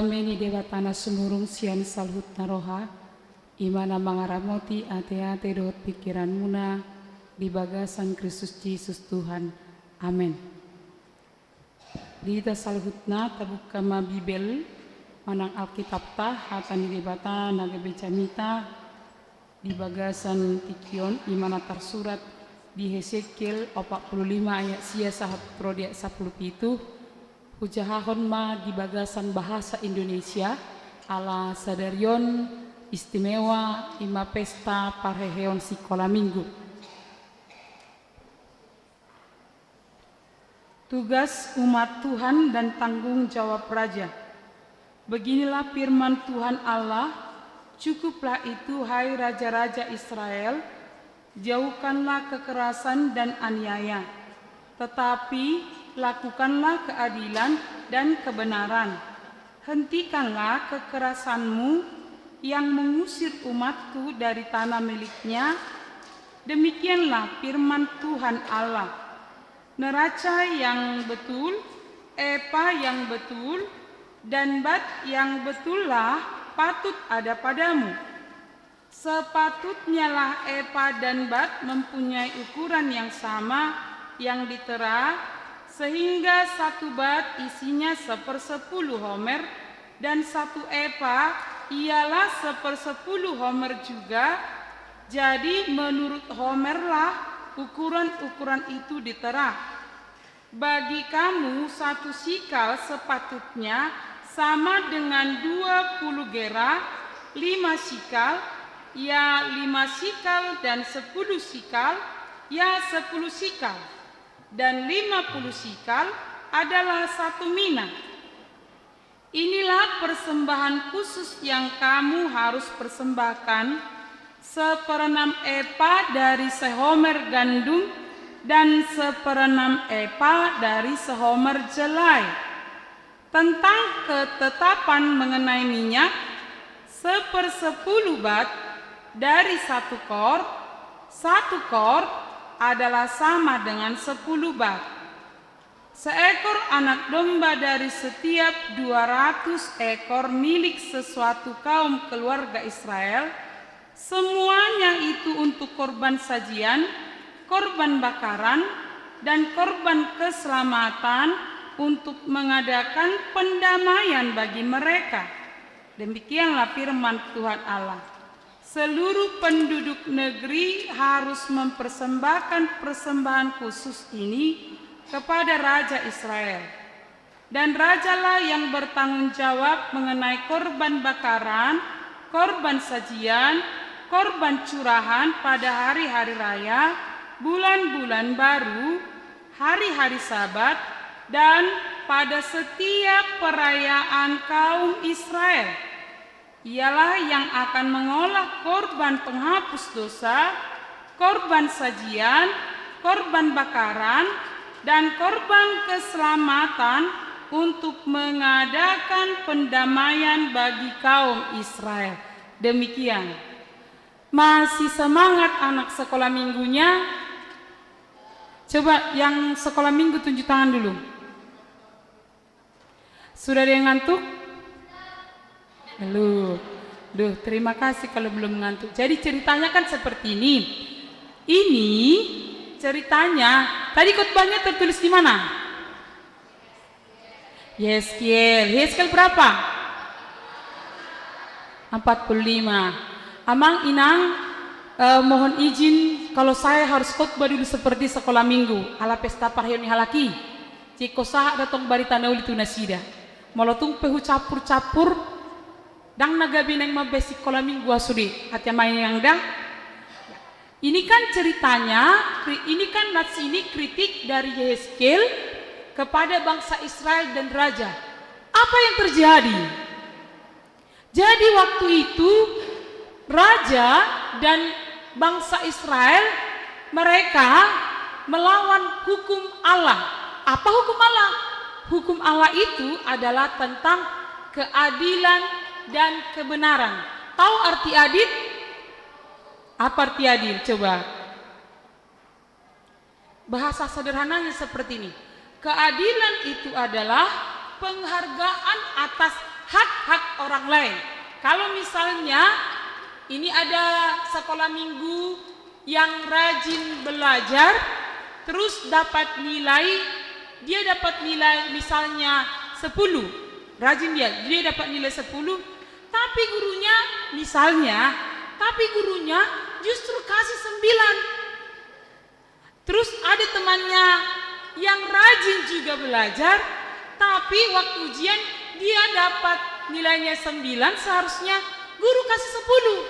Dame ni Debata na sumurung sian saluhutna roha, i ma na mangaramoti ateate dohot pingkiranmuna di bagasan Kristus Jesus Tuhan. Amen. Di hita saluhutna tabuka ma Bibel manang Alkitabta, hata ni Debata na gabe jamita di bagasan tingki on, i ma na tarsurat di Hesekiel opat pulu lima ayat sia sahat tu ro di ayat sampulu pitu. Hujahahon ma di bagasan bahasa Indonesia, ala sadari on istimewa, i ma pesta parheheon sikola minggu. Tugas umat Tuhan dan tanggung jawab raja. Beginilah firman Tuhan Allah, "Cukuplah itu, hai raja-raja Israel, jauhkanlah kekerasan dan aniaya, tetapi lakukanlah keadilan dan kebenaran. Hentikanlah kekerasanmu yang mengusir umat-Ku dari tanah miliknya." Demikianlah firman Tuhan Allah. Neraca yang betul, epa yang betul, dan bat yang betullah patut ada padamu. Sepatutnyalah epa dan bat mempunyai ukuran yang sama yang ditera, sehingga satu bat isinya sepersepuluh homer, dan satu epa ialah sepersepuluh homer juga. Jadi menurut homerlah ukuran-ukuran itu ditera. Bagi kamu satu sikal sepatutnya sama dengan dua puluh gera, lima sikal, ya lima sikal, dan sepuluh sikal, ya sepuluh sikal, dan lima puluh sikal adalah satu mina. Inilah persembahan khusus yang kamu harus persembahkan: seperenam epa dari sehomer gandum dan seperenam epa dari sehomer jelai. Tentang ketetapan mengenai minyak, sepersepuluh bat dari satu kor, satu kor adalah sama dengan sepuluh bat. Seekor anak domba dari setiap dua ratus ekor milik sesuatu kaum keluarga Israel, semuanya itu untuk korban sajian, korban bakaran, dan korban keselamatan, untuk mengadakan pendamaian bagi mereka. Demikianlah firman Tuhan Allah. Seluruh penduduk negeri harus mempersembahkan persembahan khusus ini kepada raja Israel. Dan rajalah yang bertanggung jawab mengenai korban bakaran, korban sajian, korban curahan pada hari-hari raya, bulan-bulan baru, hari-hari Sabat, dan pada setiap perayaan kaum Israel. Ialah yang akan mengolah korban penghapus dosa, korban sajian, korban bakaran, dan korban keselamatan untuk mengadakan pendamaian bagi kaum Israel. Demikian. Masih semangat anak sekolah minggunya? Coba yang sekolah minggu tunjuk tangan dulu. Sudah ada yang ngantuk? Belum. Duh, terima kasih kalau belum ngantuk. Jadi ceritanya kan seperti ini. Ini ceritanya, tadi khotbahnya tertulis di mana? Yehezkiel. Yehezkiel berapa? Empat puluh lima. Amang, inang, eh, mohon izin kalau saya harus khotbah dulu seperti sekolah minggu, ala pesta parheheon ni halak i. Jiko sahat do tong barita na uli tu nasida. Molo tung pe hucampur-campur, ndang na gabe naeng mambaen sikola minggu ahu sude, ate amang inang da. Ini kan ceritanya, kri-, ini kan nats ini kritik dari Yehezkiel kepada bangsa Israel dan raja. Apa yang terjadi? Jadi waktu itu raja dan bangsa Israel, mereka melawan hukum Allah. Apa hukum Allah? Hukum Allah itu adalah tentang keadilan dan kebenaran. Tahu arti adil? Apa arti adil? Coba. Bahasa sederhananya seperti ini. Keadilan itu adalah penghargaan atas hak-hak orang lain. Kalau misalnya ini ada sekolah minggu yang rajin belajar, terus dapat nilai, dia dapat nilai misalnya sepuluh, rajin dia, dia dapat nilai sepuluh, tapi gurunya, misalnya, tapi gurunya justru kasih sembilan. Terus ada temannya yang rajin juga belajar, tapi waktu ujian dia dapat nilainya sembilan, seharusnya guru kasih sepuluh.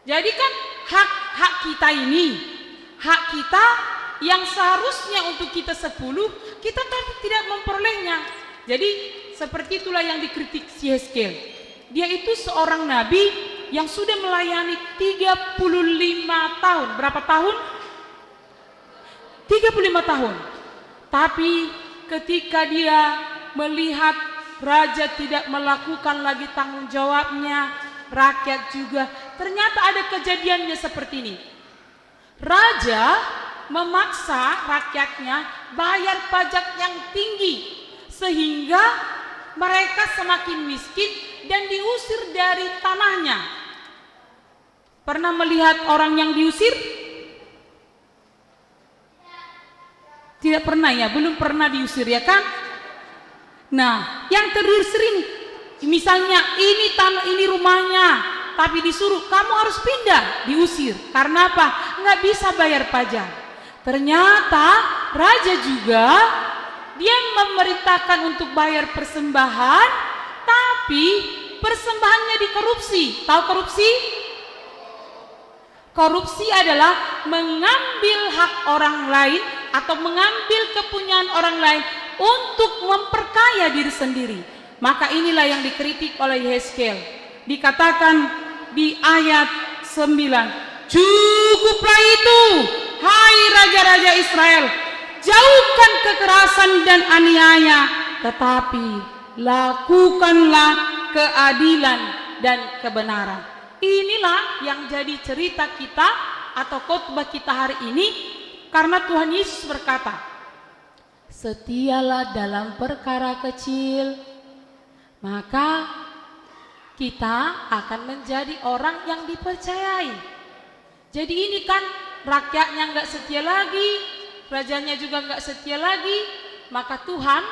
Jadi kan hak, hak kita ini, hak kita yang seharusnya untuk kita sepuluh, kita tapi tidak memperolehnya. Jadi seperti itulah yang dikritik si Hezkiel. Dia itu seorang nabi yang sudah melayani tiga puluh lima tahun. Berapa tahun? Tiga puluh lima tahun. Tapi ketika dia melihat raja tidak melakukan lagi tanggung jawabnya, rakyat juga, ternyata ada kejadiannya seperti ini. Raja memaksa rakyatnya bayar pajak yang tinggi, sehingga mereka semakin miskin dan diusir dari tanahnya. Pernah melihat orang yang diusir? Tidak pernah ya, belum pernah diusir ya kan? Nah, yang terusir ini, misalnya ini tanah, ini rumahnya, tapi disuruh, "Kamu harus pindah," diusir. Karena apa? Nggak bisa bayar pajak. Ternyata raja juga, dia memerintahkan untuk bayar persembahan, tapi persembahannya dikorupsi. Tahu korupsi? Korupsi adalah mengambil hak orang lain atau mengambil kepunyaan orang lain untuk memperkaya diri sendiri. Maka inilah yang dikritik oleh Hezkiel. Dikatakan di ayat sembilan, "Cukuplah itu, hai raja-raja Israel, jauhkan kekerasan dan aniaya, tetapi lakukanlah keadilan dan kebenaran." Inilah yang jadi cerita kita atau khotbah kita hari ini, karena Tuhan Yesus berkata, "Setialah dalam perkara kecil, maka kita akan menjadi orang yang dipercayai." Jadi ini kan rakyatnya nggak setia lagi, rajanya juga nggak setia lagi, maka Tuhan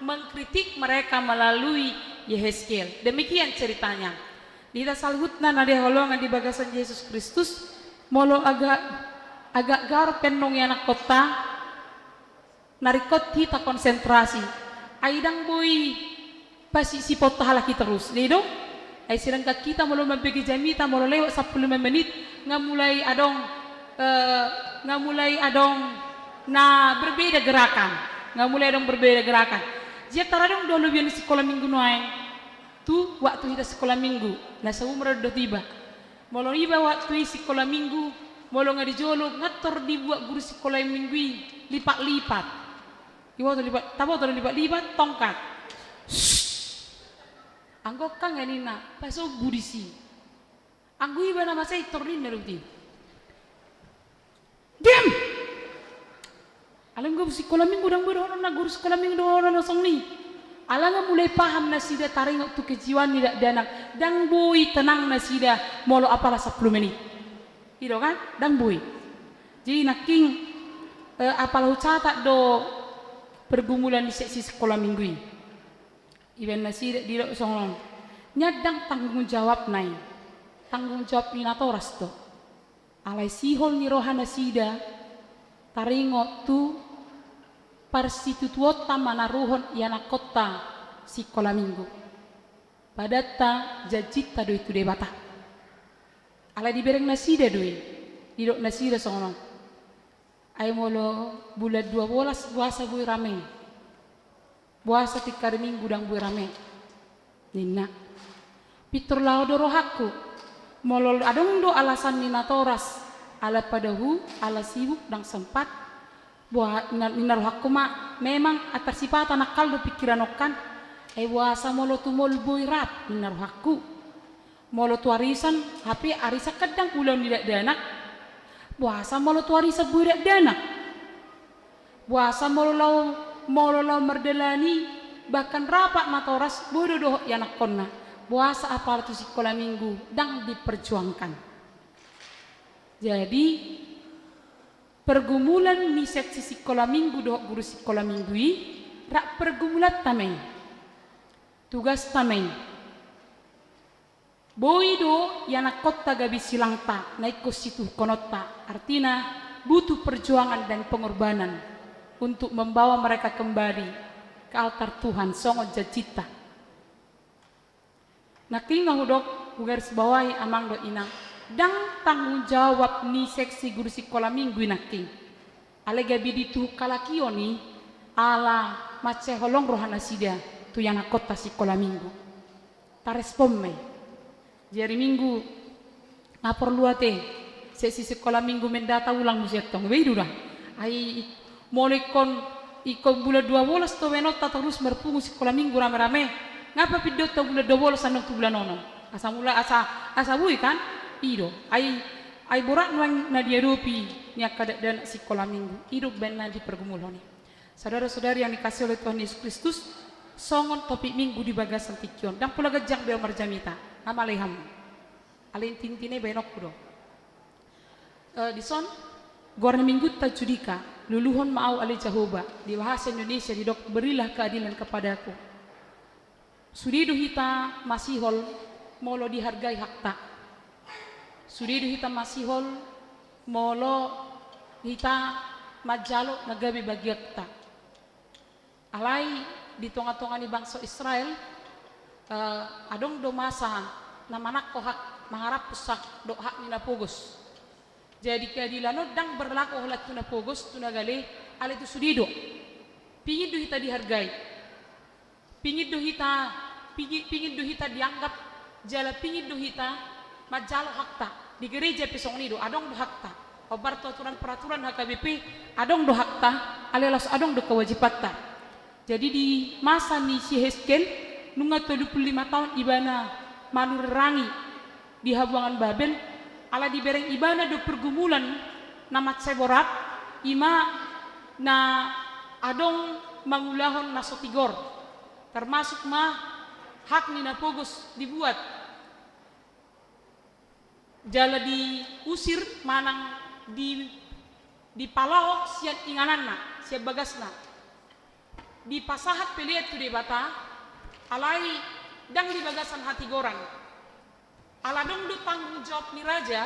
mengkritik mereka melalui Yehezkiel. Demikian ceritanya. Di hita saluhutna na dihaholongan di bagasan Jesus Kristus, molo agak, agak garop pe annon ianakhonta, na ringkot hita konsentrasi. Ai ndang boi pasisipotta halak i torus, i do? Ai sedangkan hita molo mambege jamita, molo lewat sampulu lima menit, nga mulai adong, eh, nga mulai adong na berbeda gerakan. Nga mulai adong berbeda gerakan. Jadi taradong do halobian sikola minggu nuaeng. Tu waktu hita sikola minggu, na saumur do iba. Molo iba waktu i sikola minggu, molo nga di jolo, nga tor dibuat guru sikola minggu i lipat-lipat. Iboto lipat, taboto do lipat-lipat, tongkat. Anggo kan nga ninna, pasombu disi. Anggo iba na mansai tor ninna do i. Diam! Alai anggo sikola minggu ndang boi dohononna, guru sikola minggu dohononna songon i. Alai nga mulai paham nasida, taringot tu kejiwaan ni dakdanak, ndang boi tenang nasida molo apala sampulu menit. I do kan? Ndang boi. Jadi nangkin, eh, apala hucatat do pergumulan ni seksi sikola minggu i. Ibaen nasida didok songon on. Nian ndang tanggung jawabna i. Tanggung jawab ni natoras do. Alai sihol ni roha nasida, taringot tu parsitutuonta manaruhon ianakhonta sikola minggu. Padanta janjinta do i tu Debata. Alai dibereng nasida do i, didok nasida songon on. Ai molo bulan dua bolas boasa boi rame? Boasa tingki ari Minggu ndang boi rame? Ninna. Pintor laho do rohangku. Molo adong do alasan ni natoras, ala padahu, ala sibuk, ndang sempat. Boa-, na-, ninna rohangku ma, memang antar sipata nangkal do pikiran on kan. Ai boasa molo tu mall boi rap, ninna rohangku. Molo tu arisan, hape arisan kan ndang ulaon ni dakdanak. Boasa molo tu arisan boi dakdanak? Boasa molo laho, molo laho mardalani, bahkan rapat natoras, boi do dohot ianakhonna. Boasa apala tu sikola minggu ndang diperjuangkan. Jadi, pergumulan ni seksi sikola minggu dohot guru sikola minggu i, rap pergumulanta ma i. Tugasta ma i. Boi do ianakhonta gabe silangta, na ingkon situhuhononta, artina butuh perjuangan dan pengorbanan untuk membawa mereka kembali ke altar Tuhan, songon janjinta. Nangkin nga hudok, hugarisbawahi amang dohot inang, ndang tanggung jawab ni seksi guru sikola minggu i nangkin. Alai gabe dituhuk halakion i, ala mansai holong roha nasida tu ianakhonta sikola minggu. Tarespon ma i. Di ari Minggu, nga porlu ate, seksi sikola minggu mendata ulang muse antong, be i do da. Ai, molo ingkon, ingkon bulan dua bolas do baenonta torus marpungu sikola minggu rame-rame, nga papindohonta bulan dua bolas annon tu bulan onom. Asa mula, asa, asa boi kan? I do. Ai, ai borat nuaeng na diadopi ni angka dakdanak sikola minggu. I do umbahen na dipergumulhon i. Saudara-saudari yang dikasihi oleh Tuhan Yesus Kristus, songon topik minggu di bagasan tingki on. Ndang pola ganjang be ahu marjamita, nga male hamu. Alai inti-intina i baenonku do. Eh, dison, goar ni minggunta judika, luluhon ma ahu ale Jahowa, di bahasa Indonesia didok berilah keadilan kepadaku. Sude do hita masihol molo dihargai hakta. Sude do hita masihol molo hita manjalo na gabe bagianta. Alai di tonga-tonga ni bangso Israel, eh, adong do masa na manangko hak, mangaraphon hak dohot hak ni na pogos. Jadi keadilan on ndang berlaku holan tu na pogos, tu na gale, alai tu sude do. Pingin do hita dihargai. Pingin do hita, pingin, pingin do hita dianggap, jala pingin do hita manjalo hakta. Di gereja pe songon i do, adong do hakta. Hombar tu aturan peraturan H K B P, adong do hakta, alai laos adong do kewajibanta. Jadi di masa ni si Heskel, nunga tolu pulu lima taon ibana manurirrangi di habuangan Babel, ala dibereng ibana do pergumulan na mansai borat, i ma na adong mangulahon na so tigor, termasuk ma hak ni na pogos dibuat. Jala diusir manang di, dipalaho sian ingananna, sian bagasna. Dipasahat pelean tu Debata, alai ndang di bagasan hatigoran. Ala adong do tanggung jawab ni raja,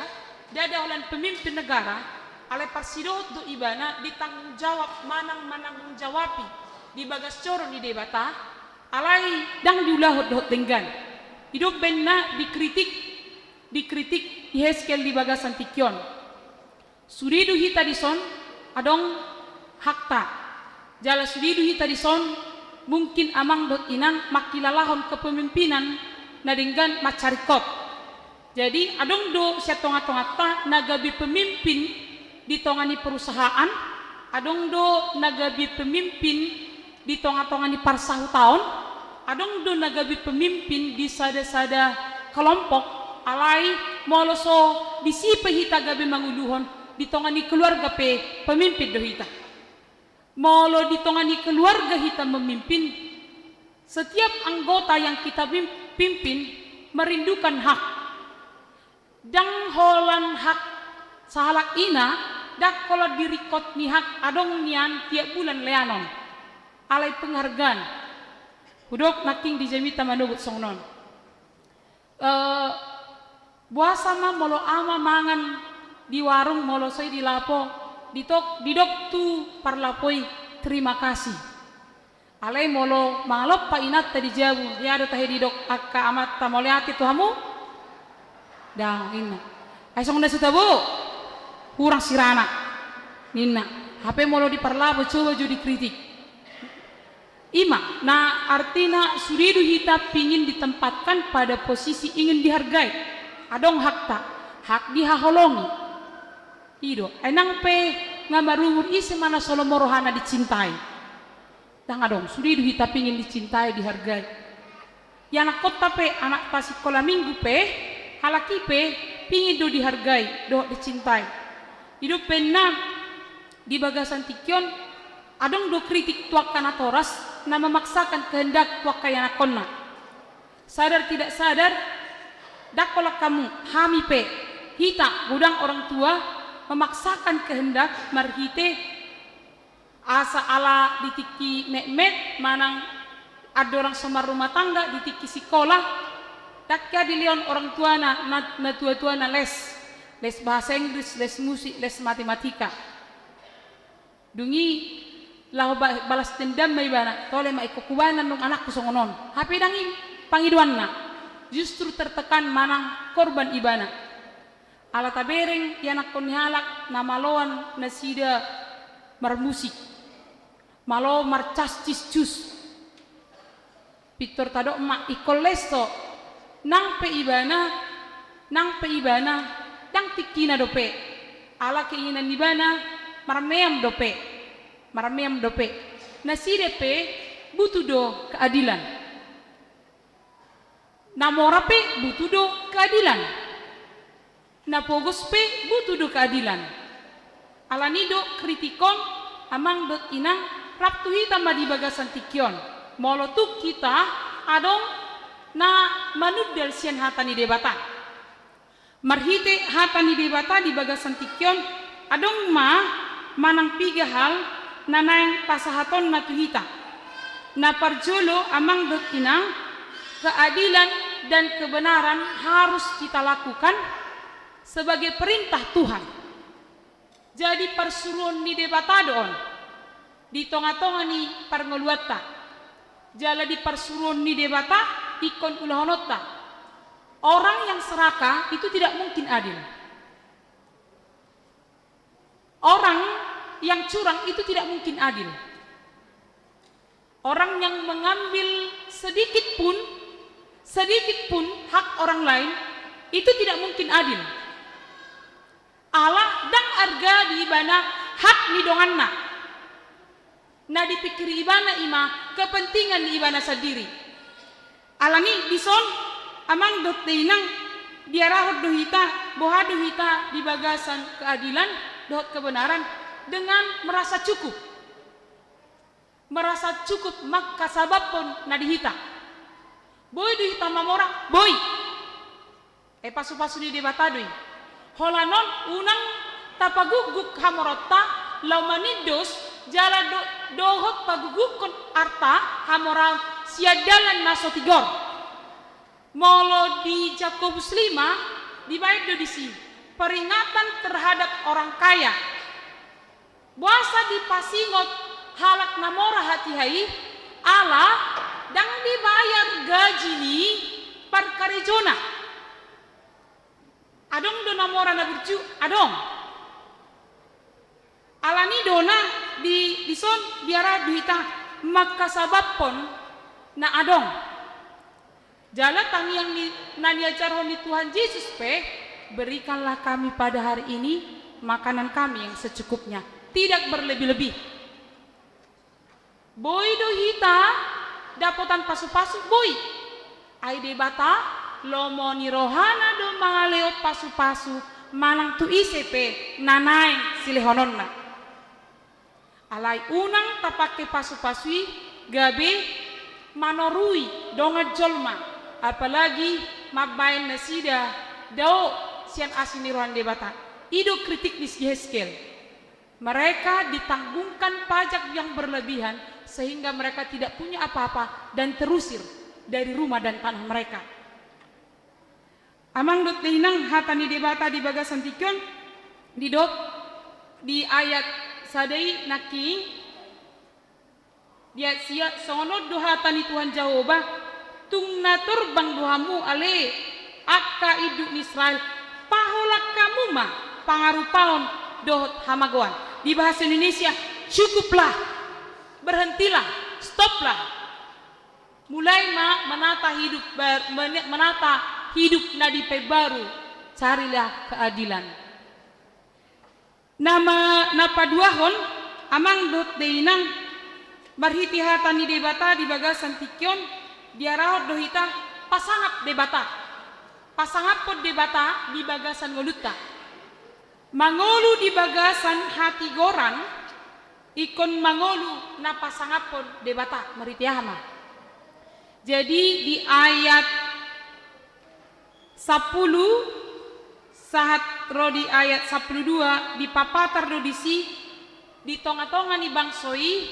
ndada holan pemimpin negara, alai parsidohot do ibana ditanggung jawab manang mananggung jawabi di bagas joro ni Debata, alai ndang diulahon dohot denggan. I do umbahen na dikritik, dikritik Yehezkiel di bagasan tingki on. Sude do hita dison adong hakta. Jala sude do hita dison mungkin amang dohot inang mangkilalahon kepemimpinan na denggan mansai ringkot. Jadi adong do sian tonga-tonganta na gabe pemimpin di tonga ni perusahaan, adong do na gabe pemimpin di tonga-tonga ni parsahutaon, adong do na gabe pemimpin di sada-sada kelompok, alai molo so disi pe hita gabe manguluhon, di tonga ni keluarga pe pemimpin do hita. Molo di tonga ni keluarga hita memimpin, setiap anggota yang kita pim-, pimpin merindukan hak. Ndang holan hak sahalak ina, ndang holan di ringkot ni hak adong nian tiap bulan leanon. Alai penghargaan. Hudok nangkin di jamita manogot songon on. Eh, boasa ma molo ama mangan di warung molo so i di lapo, ditok-, didok tu parlapo i, "Terima kasih." Alai molo mangalompa inanta di jabu, ia do tahe didok angka amanta, "Mauliate tu hamu." Ndang, ninna. "Ai songon na so tabo, hurang sirana," ninna. Hape molo di parlapo coba jo dikritik. I ma, na artina sude do hita pingin ditempatkan pada posisi ingin dihargai. Adong hakta, hak dihaholongi. I do, ai nang pe nga marumur, ise ma na so lomo rohana dicintai. Ndang adong, sude do hita pingin dicintai, dihargai. Ianakhonta pe, anakta sikola minggu pe, halak i pe, pingin do dihargai dohot dicintai. I do umbahen na di bagasan tingki on, adong do kritik tu angka natoras, na memaksakan kehendak tu angka ianakkonna. Sadar tidak sadar, ndang holan hamu, hami pe, hita godang orang tua memaksakan kehendak marhite asa ala di tingki metmet manang andorang so marrumah tangga, di tingki sikola, ndang hea dilehon orang tuana, na, natuatuana les, les bahasa Inggris, les musik, les matematika. Dung i laho ba-, balas dendam ma ibana, tole ma ingkon hubaen annon anakku songon on. Hape ndang i pangidoanna, justru tertekan manang korban ibana. Ala tabereng ianakkon ni halak na maloan nasida marmusik, malo marcasciscus. Pintor tadok ma ingkon les do, nang pe ibana, nang pe ibana, ndang tingkina dope, ala keinginan ni ibana, marmeam dope, marmeam dope. Nasida pe butuh do keadilan. Na mora pe butuh do keadilan. Na pogos pe butuh do keadilan. Alani do kritik on, amang dohot inang, rap tu hita ma di bagasan tingki on. Molo tung hita adong na manundal sian hata ni Debata. Marhite hata ni Debata di bagasan tingki on, adong ma manang piga hal na naeng pasahatonna tu hita. Na parjolo, amang dohot inang, keadilan dan kebenaran harus kita lakukan sebagai perintah Tuhan. Jadi parsuruon ni Debata do on di tongatonga ni parngoluanta. Jala di parsuruon ni Debata ingkon ulahononta. Orang yang serakah itu tidak mungkin adil. Orang yang curang itu tidak mungkin adil. Orang yang mengambil sedikit pun, sedikit pun hak orang lain, itu tidak mungkin adil. Ala ndang arga di ibana hak ni donganna. Na dipikiri ibana i ma kepentingan ni ibana sandiri. Alani dison, amang dohot inang, diarahon do hita, boha do hita di bagasan keadilan dohot kebenaran dengan merasa cukup. Merasa cukup mangkasabamhon na di hita. Boi do hita mamora, boi. Ai pasupasu ni Debata do i. Holan on unang tapagukguk hamoraonta laho manindos jala do-, dohot pagukgukkon arta hamoraon sian dalan na so tigor. Molo di Jakobus lima, dibaen do disi peringatan terhadap orang kaya. Boasa dipasingot halak na mora hatiha i? Ala ndang dibayar gaji ni parkarejona. Adong do na mora na burju? Adong. Alani do na di, dison diarahon do hita mangkasabamhon na adong. Jala tangiang ni, na niajarhon ni Tuhan Jesus pe, "Berikanlah kami pada hari ini makanan kami yang secukupnya." Tidak berlebih-lebih. Boi do hita dapotan pasupasu, boi. Ai Debata lomo ni rohana do mangalehon pasupasu manang tu ise pe na naeng silehononna. Alai unang tapangke pasupasu i gabe manorui dongan jolma, apalagi mambaen nasida dao sian asi ni roha ni Debata. I do kritik ni si Yehezkiel. Mereka ditanggungkan pajak yang berlebihan sehingga mereka tidak punya apa-apa dan terusir dari rumah dan tanah mereka. Amang dohot inang, hata ni Debata di bagasan tingki on didok di ayat sada i nangkin, di ayat sia, songon on do hata ni Tuhan Jahowa, tung na torbang do hamu ale angka induk ni Israel, paholang hamu ma pangarupaon dohot hamagoan. Di bahasa Indonesia, cukuplah, berhentilah, stoplah. Mulai ma menata hidup bar-, mene-, menata hidup na diperbaru, carilah keadilan. Na ma-, na paduahon, amang dohot inang, marhite hata ni Debata di bagasan tingki on, diarahon do hita pasangap Debata. Pasangaphon Debata di bagasan ngolunta. Mangolu di bagasan hatigoran, Ingkon mangolu na pasangaphon Debata marhite aha ma? Jadi di ayat sampulu sahat ro di ayat sampulu dua, dipapatar do disi, di tonga-tonga ni bangso i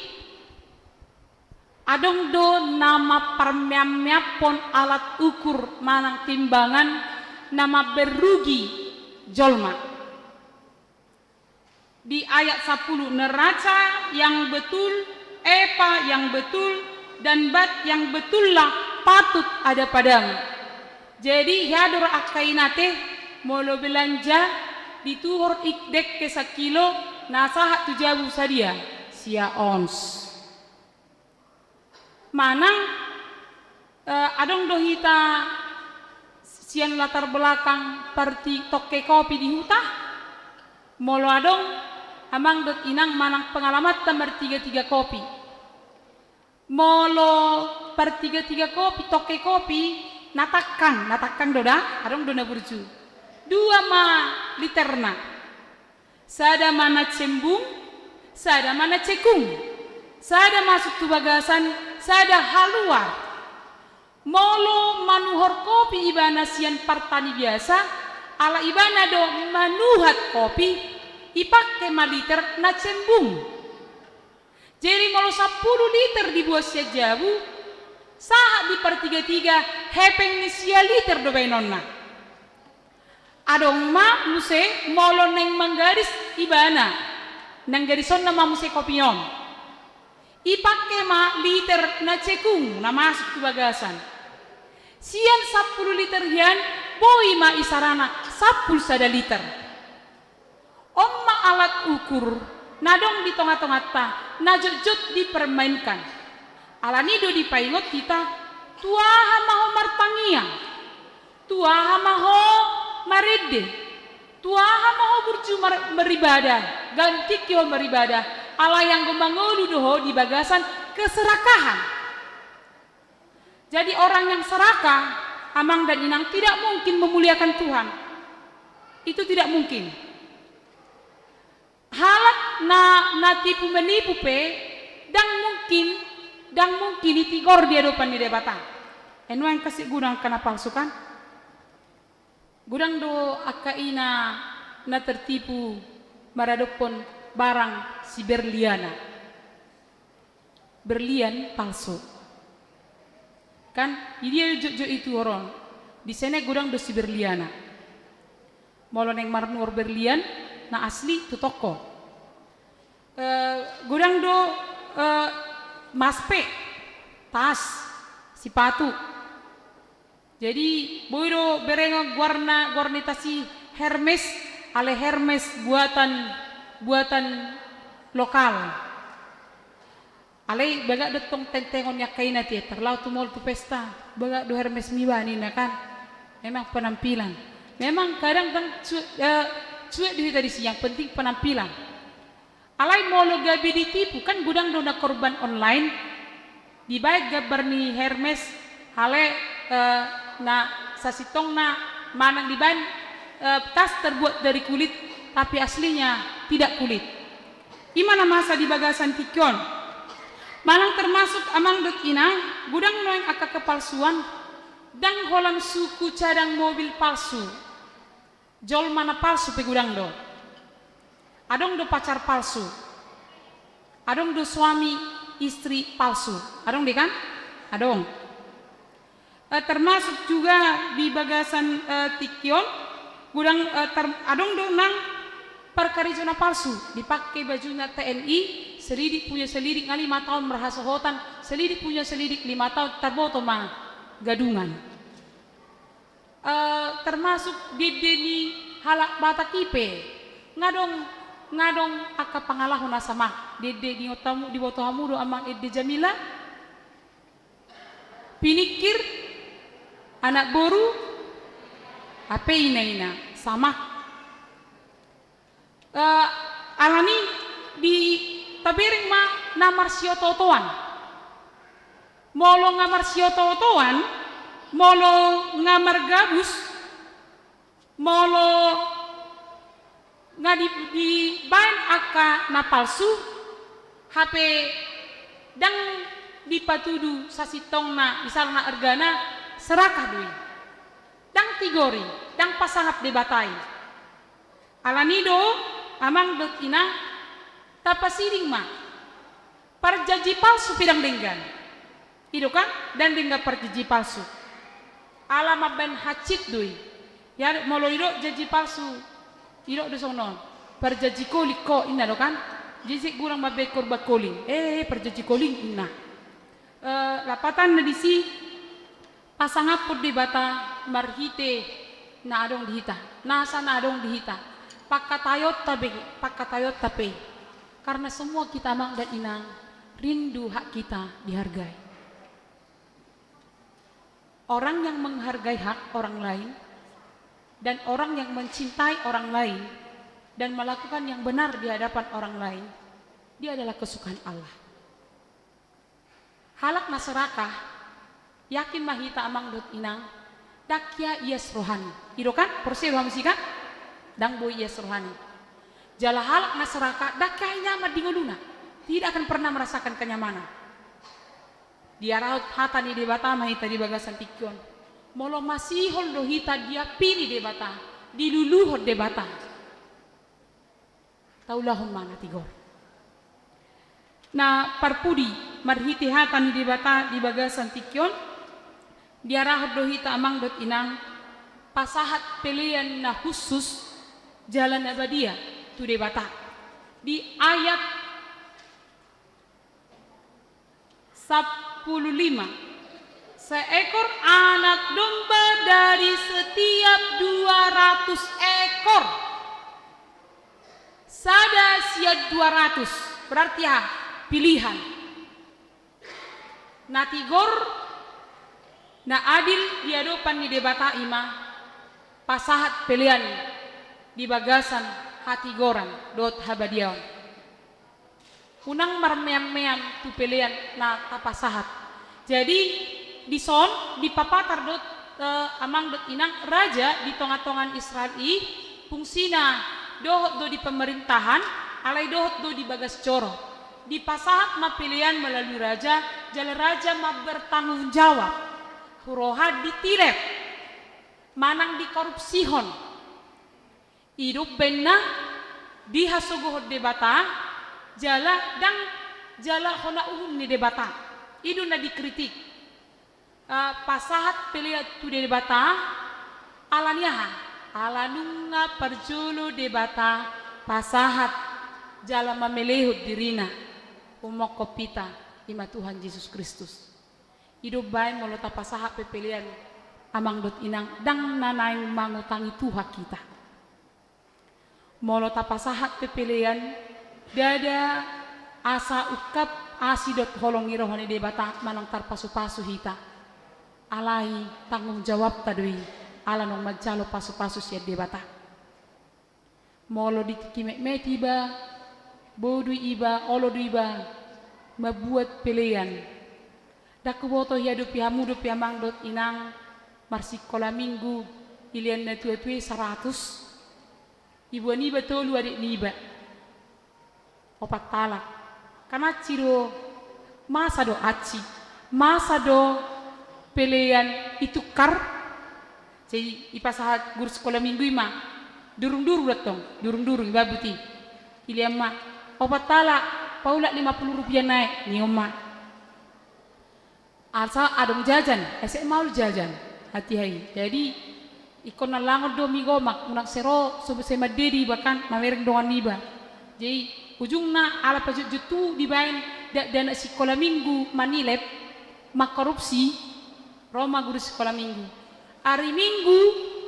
adong do na mamparmeam-meamhon alat ukur manang timbangan na mamberrugi jolma. Di ayat sampulu, neraca yang betul, epa yang betul, dan bat yang betullah patut ada padamu. Jadi hea do ra angka ina ate, molo belanja, dituhor i dekke sakilo, na sahat tu jabu sadia, sia ons. Manang, eh, adong do hita sian latar belakang parti-, tongke kopi di huta? Molo adong, amang dohot inang, manang pengalamanta martiga-tiga kopi. Molo partiga-tiga kopi, tongke kopi, na tangkang, na tangkang do da, adong do na burju. Dua ma literna. Sada ma na cembung, sada ma na cekung. Sada masuk tu bagasan, sada haluar. Molo manuhor kopi ibana sian partani biasa, ala ibana do manuhat kopi, ipake ma liter na cembung. Jadi molo sampulu liter dibuat sian jabu, sahat di partiga-tiga, hepeng ni sia liter do baenonna. Adong ma muse molo naeng manggadis ibana, naeng gadisonna ma muse kopi on. Ipake ma liter na cekung na masuk tu bagasan. Sian sampulu liter hian, boi ma isarana sampulu sada liter. On ma alat ukur na adong di tonga-tonganta, na jotjot dipermainkan. Alani do dipaingot hita, tu aha ma ho martangiang? Tu aha ma ho marende? Tu aha ma ho burju mar-, maribadah? Ganti ho maribadah, alai anggo mangolu do ho di bagasan keserakahan. Jadi orang yang serakah, amang dan inang, tidak mungkin memuliakan Tuhan. Itu tidak mungkin. Halak na, na tipu menipu pe, ndang mungkin, ndang mungkin itigor di adopan ni Debata. Ai nuaeng kasi godang angka na palsu kan? Godang do angka ina na tertipu maradophon barang si berliana. Berlian palsu. Kan, di dia jotjot ituhoron? Di sene godang do si berliana. Molo naeng manuhor berlian, na asli tu toko. Eh, godang do, eh, mas pe, tas, sipatu. Jadi, boi do berengon goarna, goar ni tas i Hermes, alai Hermes buatan, buatan lokal. Alai bagak do tong tentengon ni angka ina ate, tarlaon tu mall tu pesta, bagak do Hermes niba ninna kan. Memang penampilan. Memang kadang kan cu-, eh, cuek do hita disi, yang penting penampilan. Alai molo gabe ditipu, kan godang do na korban online, dibaen gambar ni Hermes, alai, eh, na sasintongna manang dibaen, eh, tas terbuat dari kulit, tapi aslinya tidak kulit. I ma na masa di bagasan tingki on. Manang termasuk amang dohot inang, godang nuaeng angka kepalsuan, ndang holan suku cadang mobil palsu. Jolma na palsu pe godang do. Adong do pacar palsu. Adong do suami istri palsu. Adong de kan? Adong. Eh, termasuk juga di bagasan, eh, tingki on, godang, eh, ter-, adong do nang parkarejo na palsu, dipake bajuna T N I, selidik punya selidik, nga lima taon marhasohotan, selidik punya selidik, lima taon, tarboto ma gadungan. Eh, termasuk di ende ni halak Batak i pe, nga adong, nga adong angka pangalaho na samak, di ende diingot hamu, diboto hamu do amang ende Jamila, piningkir, anak boru, hape ina-ina, samak. Eh, alani i tabereng ma na marsioto-otoan. Molo nga marsioto-otoan, molo nga margabus, molo nga di, dibaen angka na palsu, Hape ndang dipatudu sasintongna, misalna argana, serakah do i. Ndang tigor i, ndang pasangap Debata i. Alani do, amang dohot inang, tapasiding ma. Parjanji palsu pe ndang denggan. I do kan, ndang denggan parjanji palsu. Ala mambaen hansit do i. Ia molo didok janji palsu, didok do songon on. Parjanji koling ho, inna do kan. Jadi sai hurang mambaen korban koling. Eh, parjanji koling, inna. Eh, lapatanna disi, pasangaphon Debata marhite na adong di hita. Nasa na adong di hita. Pangkataionta be, pangkataionta pe. Karena semua kita, amang dan inang, rindu hak kita dihargai. Orang yang menghargai hak orang lain dan orang yang mencintai orang lain dan melakukan yang benar di hadapan orang lain, dia adalah kesukaan Allah. Halak na serakah, yakin ma hita, amang dohot inang, ndang hea ias rohani. I do kan? Porsea do hamu sian i kan? Ndang boi ias rohani. Jala halak na serakah, ndang hea nyaman di ngoluna. Tidak akan pernah merasakan kenyamanan. Diarahon hata ni Debata ma hita di bagasan tingki on. Molo masihol do hita diampini Debata, diluluhon Debata, taulahon ma na tigor. Na parpudi, marhite hata ni Debata di bagasan tingki on, diarahon do hita, amang dohot inang, pasahat pelean na hushus jala na badia tu Debata. Di ayat sampulu lima. Seekor anak domba dari setiap dua ratus ekor. Sada sian dua ratus. Berarti aha? Pilihan. Na tigor, na adil di adopan ni Debata i ma pasahat pelean di bagasan hatigoran dohot habadiaon. Unang marmeam-meam tu pelean na tapasahat. Jadi, dison, dipapatar do, eh, amang dohot inang, raja di tonga-tonga ni Israel i, fungsina dohot do di pemerintahan, alai dohot do di bagas joro. Dipasahat ma pelean melalui raja, jala raja ma bertanggung jawab. Huroha ditilep, manang dikorupsihon. I do umbahen na dihasogohon Debata, jala ndang jala hona uhum ni Debata. I do na dikritik. Eh, pasahat pelean tu Debata, ala ni aha? Ala nunga parjolo Debata pasahat jala mamelehon dirina. Humophop hita, i ma Tuhan Jesus Kristus. I do umbahen molo tapasahat pe pelean, amang dohot inang, ndang na naeng mangutangi Tuhan hita. Molo tapasahat pe pelean, ndada asa ungkap asi dohot holong ni roha ni Debata manang tarpasu-pasu hita. Alai tanggung jawabta do i, ala naung manjalo pasu-pasu sian Debata. Molo di tingki metmet iba, boi do iba, olo do iba mambuat pelean. Ndang huboto, huadopi hamu dope, amang dohot inang, marsikola minggu, dilean natua-tua i saratus. Diboan iba tolu adik niba. Opat halak. Kan hansit do, masa do hansit, masa do pelean itukar. Jadi dipasahat guru sikola minggu i ma. Durung-durung do tong, durung-durung, ibabut i. Dilean ma, opat halak, paulak lima puluh rupiah nai, ninna ma. Asa adong jajan, ese maol jajan. Hatiha i. Jadi, ingkon na langon do migomak, unang sai ro, so sai mandedi iba kan, mamereng dongan niba. Jadi, ujungna ala pajotjot tu dibaen da-, dana sikola minggu manilep, mangkorupsi, ro ma guru sikola minggu. Ari Minggu,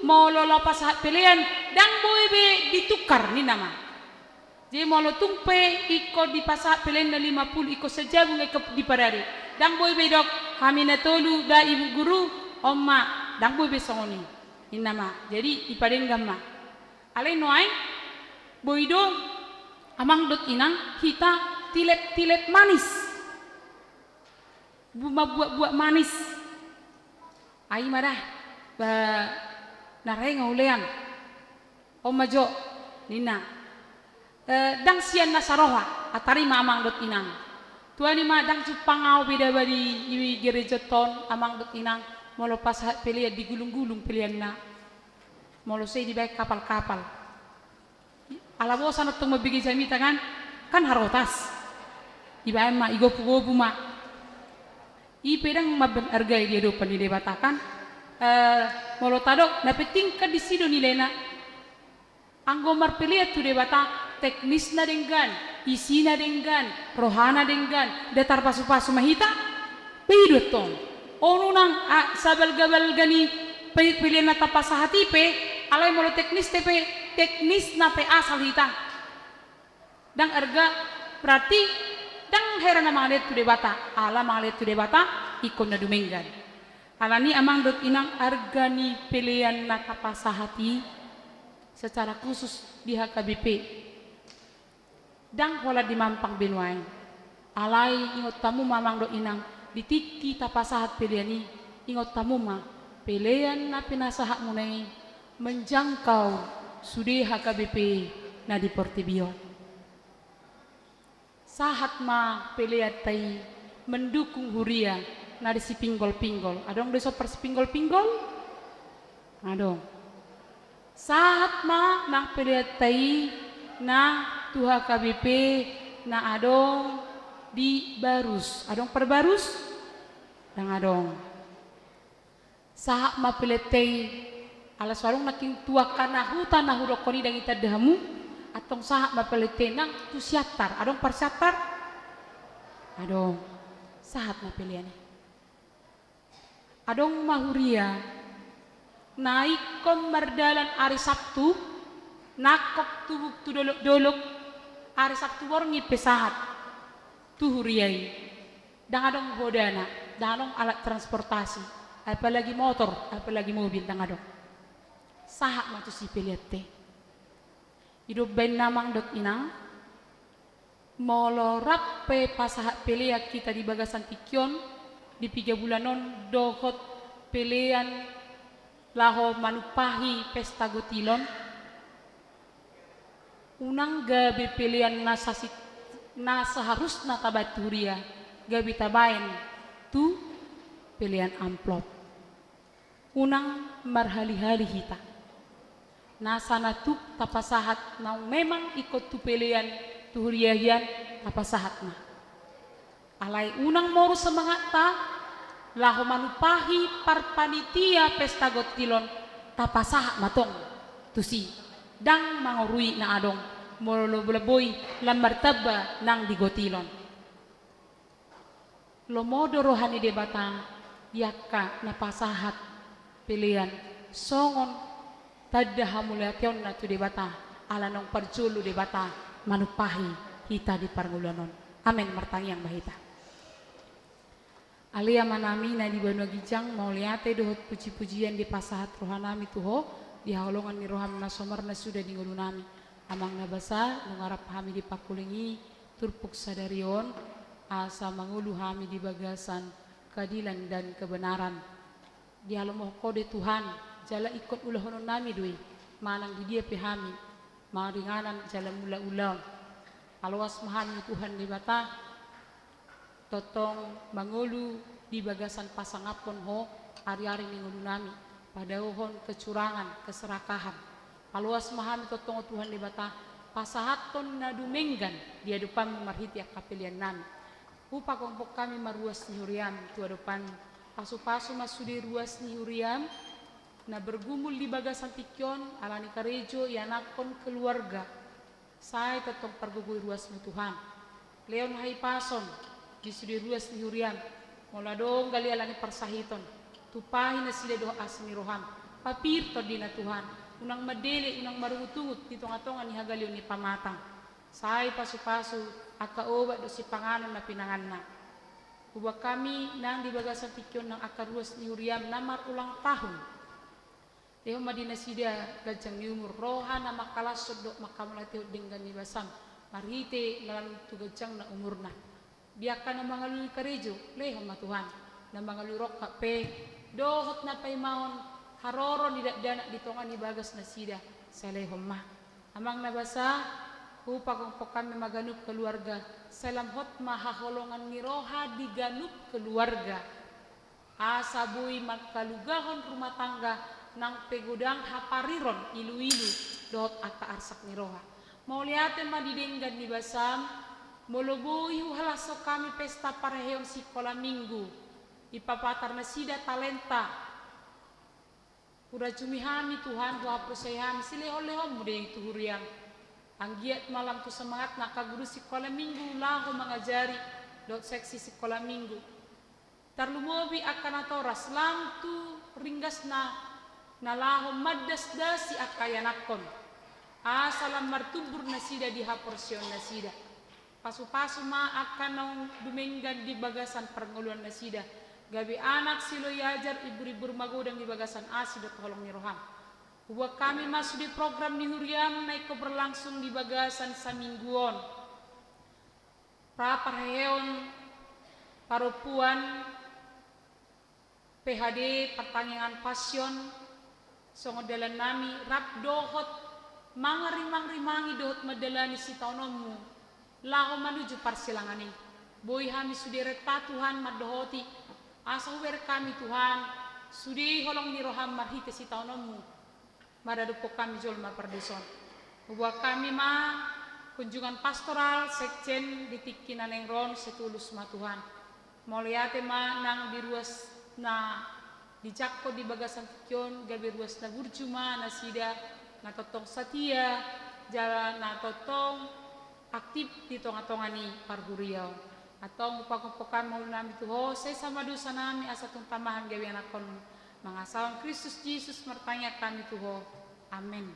molo laho pasahat pelean, ndang boi be ditukar, ninna ma. Jadi molo tung pe ingkon dipasahat pelean na lima puluh, ingkon sajabu nga ingkon diparade. Ndang boi be didok, hami na tolu da ibu guru, on ma, ndang boi be songon i. Ninna ma. Jadi dipadenggan ma. Alai nuaeng, boi do, amang dohot inang, hita tilep-tilep manis. Bu-, mambuat-buat manis. Ai ma da, ba, na re nga ulean. On ma jo, ninna. Eh, ndang sian na saroha, atarima amang dohot inang. Tuani ma ndang jumpang au be daba di, di gereja on, amang dohot inang, molo pasahat pelean digulung-gulung peleanna. Molo sai dibaen kapal-kapal. Ala bosan antong mambege jamita kan? Kan harotas. Dibaen ma, igopu-gopu ma. I pe ndang mambaen arga i di adopan ni Debata kan? Eh, molo tadok, na penting kan disi do nilaina. Anggo marpelean tu Debata, teknisna denggan, isina denggan, rohana denggan, nda tarpasu-pasu ma hita? Pe i do antong. On unang, ah, sabalga-balga ni pe-, pelean na tapasahat i pe, alai molo teknis te pe, teknisna pe asal hita. Ndang arga, berarti ndang hera na mangalean tu Debata, ala mangalean tu Debata ingkon na dumenggan. Alani amang dohot inang, arga ni pelean na tapasahat i secara khusus di H K B P. Ndang holan di Mampang be nuaeng. Alai ingot hamu ma amang dohot inang, di tingki tapasahat pelean i, ingot hamu ma, pelean na pinasahatmuna i menjangkau sude H K B P na di portibi on. Sahat ma peleanta i mendukung huria na di sipinggol-pinggol. Adong do dison parsipinggol-pinggol? Adong. Sahat ma nang peleanta i na tu H K B P na adong di Barus. Adong Parbarus? Ndang adong. Sahat ma peleanta i, ala so adong nangkin tu angka na huta na hudokkon i ndang itanda hamu, antong sahat ma peleanta i nang tu Siantar. Adong Parsiantar? Adong. Sahat ma pelean i. Adong ma huria na ingkon mardalan ari Sabtu, nangkok tubu tu dolok-dolok, ari Sabtu borngin pe sahat tu huria i. Ndang adong hodana, ndang adong alat transportasi, apalagi motor, apalagi mobil, ndang adong. Sahat ma tusi peleanta i. I do umbaen na amang dohot inang, molo rap pe pasahat pelean hita di bagasan tingki on, di piga bulan on dohot pelean laho manumpahi pesta gotilon, unang gabe pelean na sasi-, na seharusna tabaen tu huria, gabe tabaen tu pelean amplop. Unang marhali-hali hita. Nasa na tuk tapasahat naung memang ingkon tu pelean tu huria hian tapasahat ma. Alai unang moru semangatta laho manumpahi parpanitia pesta gotilon, tapasahat ma tong tusi. Ndang mangorui na adong, molo boi lam martamba nang di gotilon. Lomo do roha ni Debata di angka na pasahat pelean songon tanda hamuliateonna tu Debata, ala naung parjolo Debata manumpahi hita di parngoluan on. Amen. Martangiang ma hita. Ale Amanami na di banua ginjang, mauliate dohot puji-pujian dipasahat rohanami tu Ho, di haholongan ni roham na so marnasuda di ngolunami. Amang na basa, nunga rap hami di pangkuling i, turpuk sadari on, asa mangolu hami di bagasan keadilan dan kebenaran. Dialomohon Ho do Tuhan, jala ingkon ulahononnami do i, manang di dia pe hami maringanan jala mangula ulaon. Paloas ma hami Tuhan Debata, tongtong mangolu di bagasan pasangaphon Ho ari-ari ni ngolunami, padaohon kecurangan, keserakahan. Paloas ma hami tongtong, o Tuhan Debata, pasahathon na dumenggan di adopanMu marhite angka peleannami. Hupagompon hami ma ruas ni huriaM tu adopanMu. Pasu-pasu ma sude ruas ni huriaM na bergumul di bagasan tingki on, ala ni karejo, ianakhon, keluarga. Sai tongtong pargogoi ruasMu Tuhan. Lehon hahipason di sude ruas ni huriaM. Molo adong gale ala ni parsahiton, tumpahi nasida dohot asi ni rohaM. Papir tondina Tuhan, unang mandele, unang marungut-ungut di tonga-tonga ni hagaleon ni pamatang. Sai pasu-pasu angka obat dohot sipanganon na pinanganna. Huboan hami nang di bagasan tingki on nang angka ruas ni huriaM na marulang tahun. Lehon ma di nasida ganjang ni umur, roha na mangkalashon dohot mangkamauliatehon denggan ni basaM, marhite na lam tu ganjangna umurna. Di angka na mangalului karejo, lehon ma Tuhan, na mangalului rongkap pe, dohot na paimahon haroro ni dakdanak di tonga ni bagas nasida, sai lehon ma. Amang na basa, Hupagompong hami ma ganup keluarga, sai lam hot ma haholongan ni roha di ganup keluarga. Asa boi mangkalugahon rumah tangga nang pe godang hapariron iluilu dohot angka arsak ni roha. Mauliate ma di denggan ni basam, molo boi huhalashon hami pesta parheheon sikola minggu, dipapatar nasida talenta. Hurajumi hami Tuhan, huhaporseai hami silehonlehonmu do i tu huriam. Anggiat ma lam tu semangatna angka guru sikola minggu laho mangajari dohot seksi sikola minggu. Tarlumobi angka natoras lam tu ringgasna na laho mandasdasi angka ianakhon. Asa lam martumbur nasida di haporseaon nasida. Pasupasu ma angka naung dumenggan di bagasan parngoluan nasida, gabe anak siloi ajar, imbur-imbur magodang di bagasan asi dohot holong ni roham. Huboan hami ma sude program ni huriam na ingkon berlangsung di bagasan saminggu on. Ra parheheon parompuan, P H D, partangiangan Passion, songon dalan nami, rap dohot mangarimang-rimangi dohot mandalani sitaononmu laho manuju parsilangan i. Boi hami sude renta Tuhan mandohoti, asa hubereng hami Tuhan sude holong ni roham marhite sitaononmu. Maradophon hami jolma pardosa on. Huboan hami ma kunjungan pastoral sekjen di tingki na naeng ro on, sai tulus ma Tuhan. Mauliate ma nang di ruas na dijangkon di bagasan tingki on, gabe ruas na burju ma nasida, na tongtong satia, jala na tongtong aktif di tonga-tonga ni parhuria on. Antong hupagompong hami ma ulu nami tu Ho, sesa ma dosa nami asa tung tama hami gabe anakhonmu. Mangasahon Kristus Jesus martangiang hami tu Ho. Amen.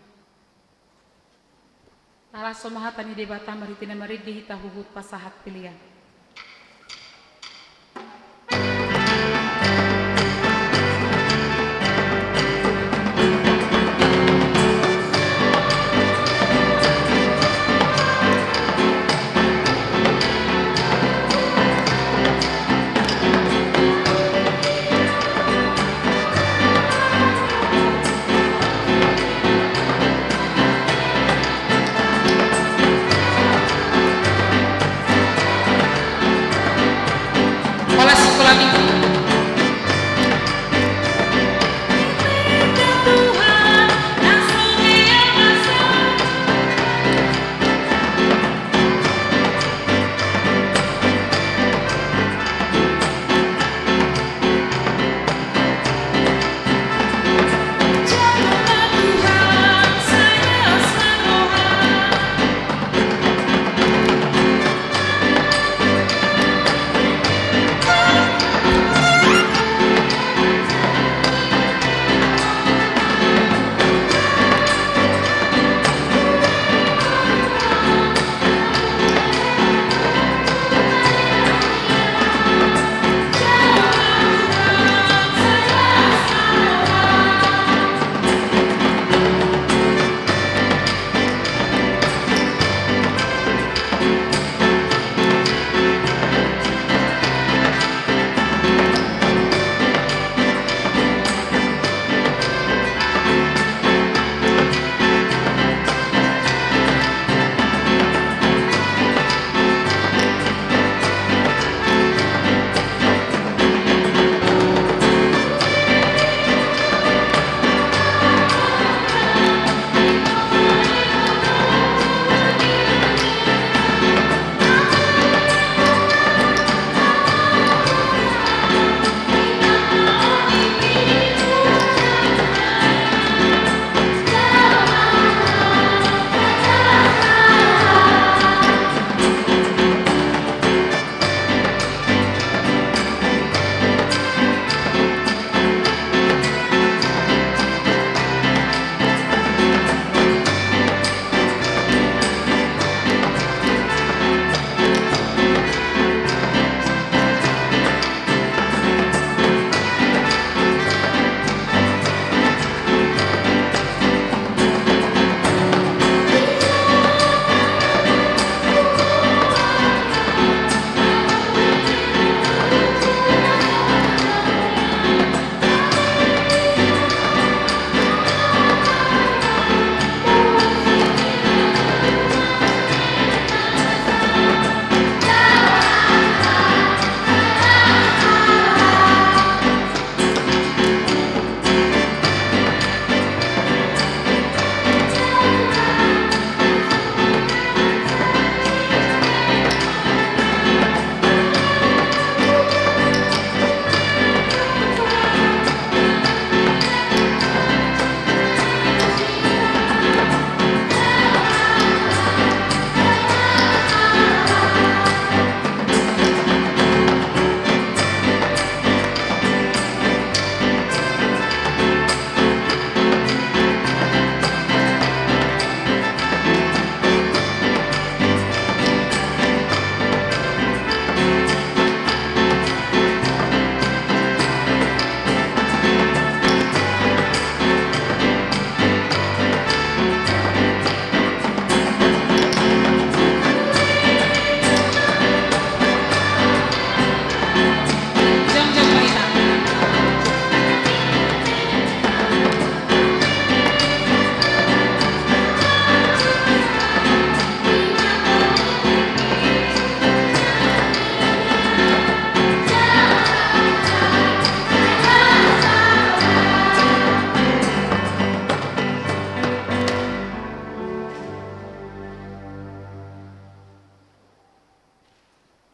Talashon ma hata ni Debata marhite na marende hita huhut pasahat pelean.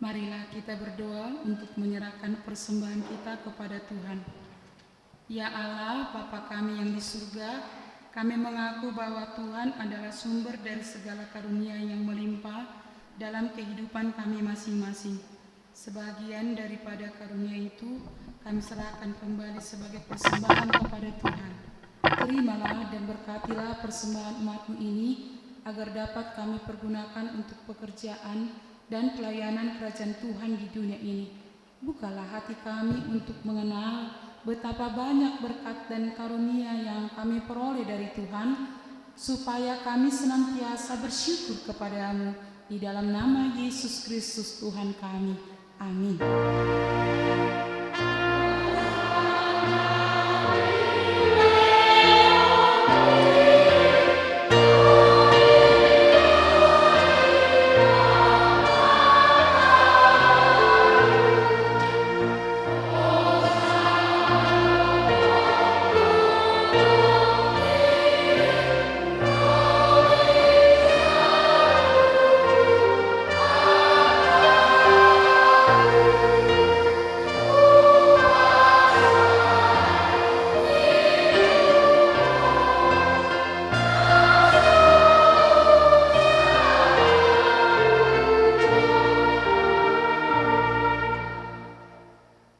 Marilah kita berdoa untuk menyerahkan persembahan kita kepada Tuhan. Ya Allah, Bapa kami yang di surga, kami mengaku bahwa Tuhan adalah sumber dari segala karunia yang melimpah dalam kehidupan kami masing-masing. Sebagian daripada karunia itu kami serahkan kembali sebagai persembahan kepada Tuhan. Terimalah dan berkatilah persembahan umat-Mu ini, agar dapat kami pergunakan untuk pekerjaan dan pelayanan kerajaan Tuhan di dunia ini. Bukalah hati kami untuk mengenal betapa banyak berkat dan karunia yang kami peroleh dari Tuhan, supaya kami senantiasa bersyukur kepada-Mu. Di dalam nama Yesus Kristus Tuhan kami. Amin.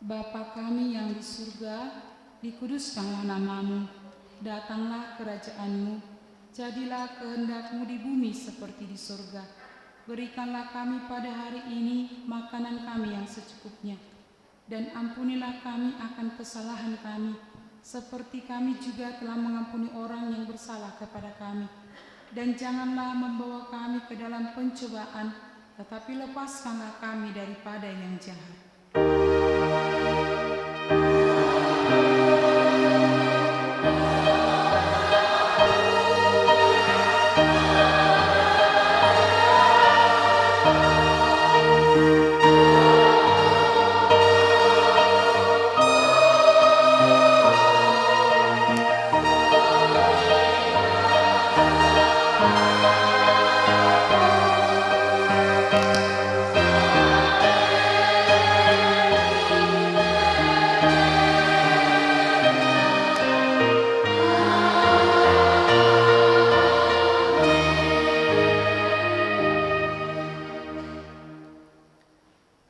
Bapa kami yang di surga, dikuduskanlah nama-Mu. Datanglah kerajaan-Mu. Jadilah kehendak-Mu di bumi seperti di surga. Berikanlah kami pada hari ini makanan kami yang secukupnya. Dan ampunilah kami akan kesalahan kami, seperti kami juga telah mengampuni orang yang bersalah kepada kami. Dan janganlah membawa kami ke dalam pencobaan, tetapi lepaskanlah kami daripada yang jahat.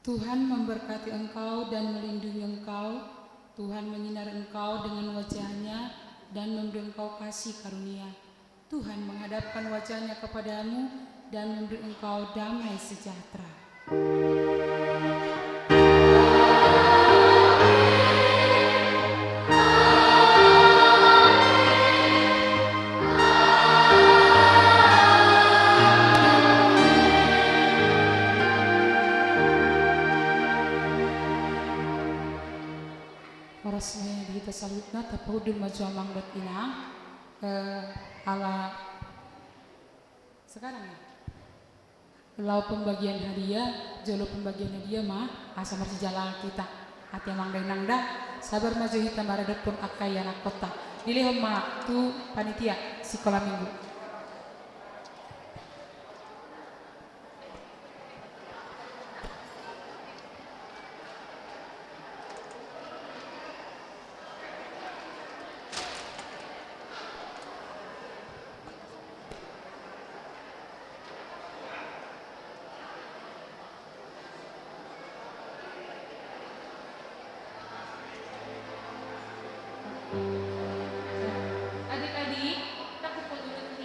Tuhan memberkati engkau dan melindungi engkau. Tuhan menyinari engkau dengan wajah-Nya dan memberi engkau kasih karunia. Tuhan menghadapkan wajah-Nya kepadamu dan memberi engkau damai sejahtera. Horas ma di hita saluhutna, tapahundul ma jo amang dohot inang. Eh, ala sekarang ya. Laho pembagian hadiah, jolo pembagian hadiah ma, asa marsijalangan hita. Ate amang da inang da, sabar ma jo hita maradophon angka ianakhonta. Dilehon ma tu panitia sikola minggu. Adik-adik, kita kumpul dulu di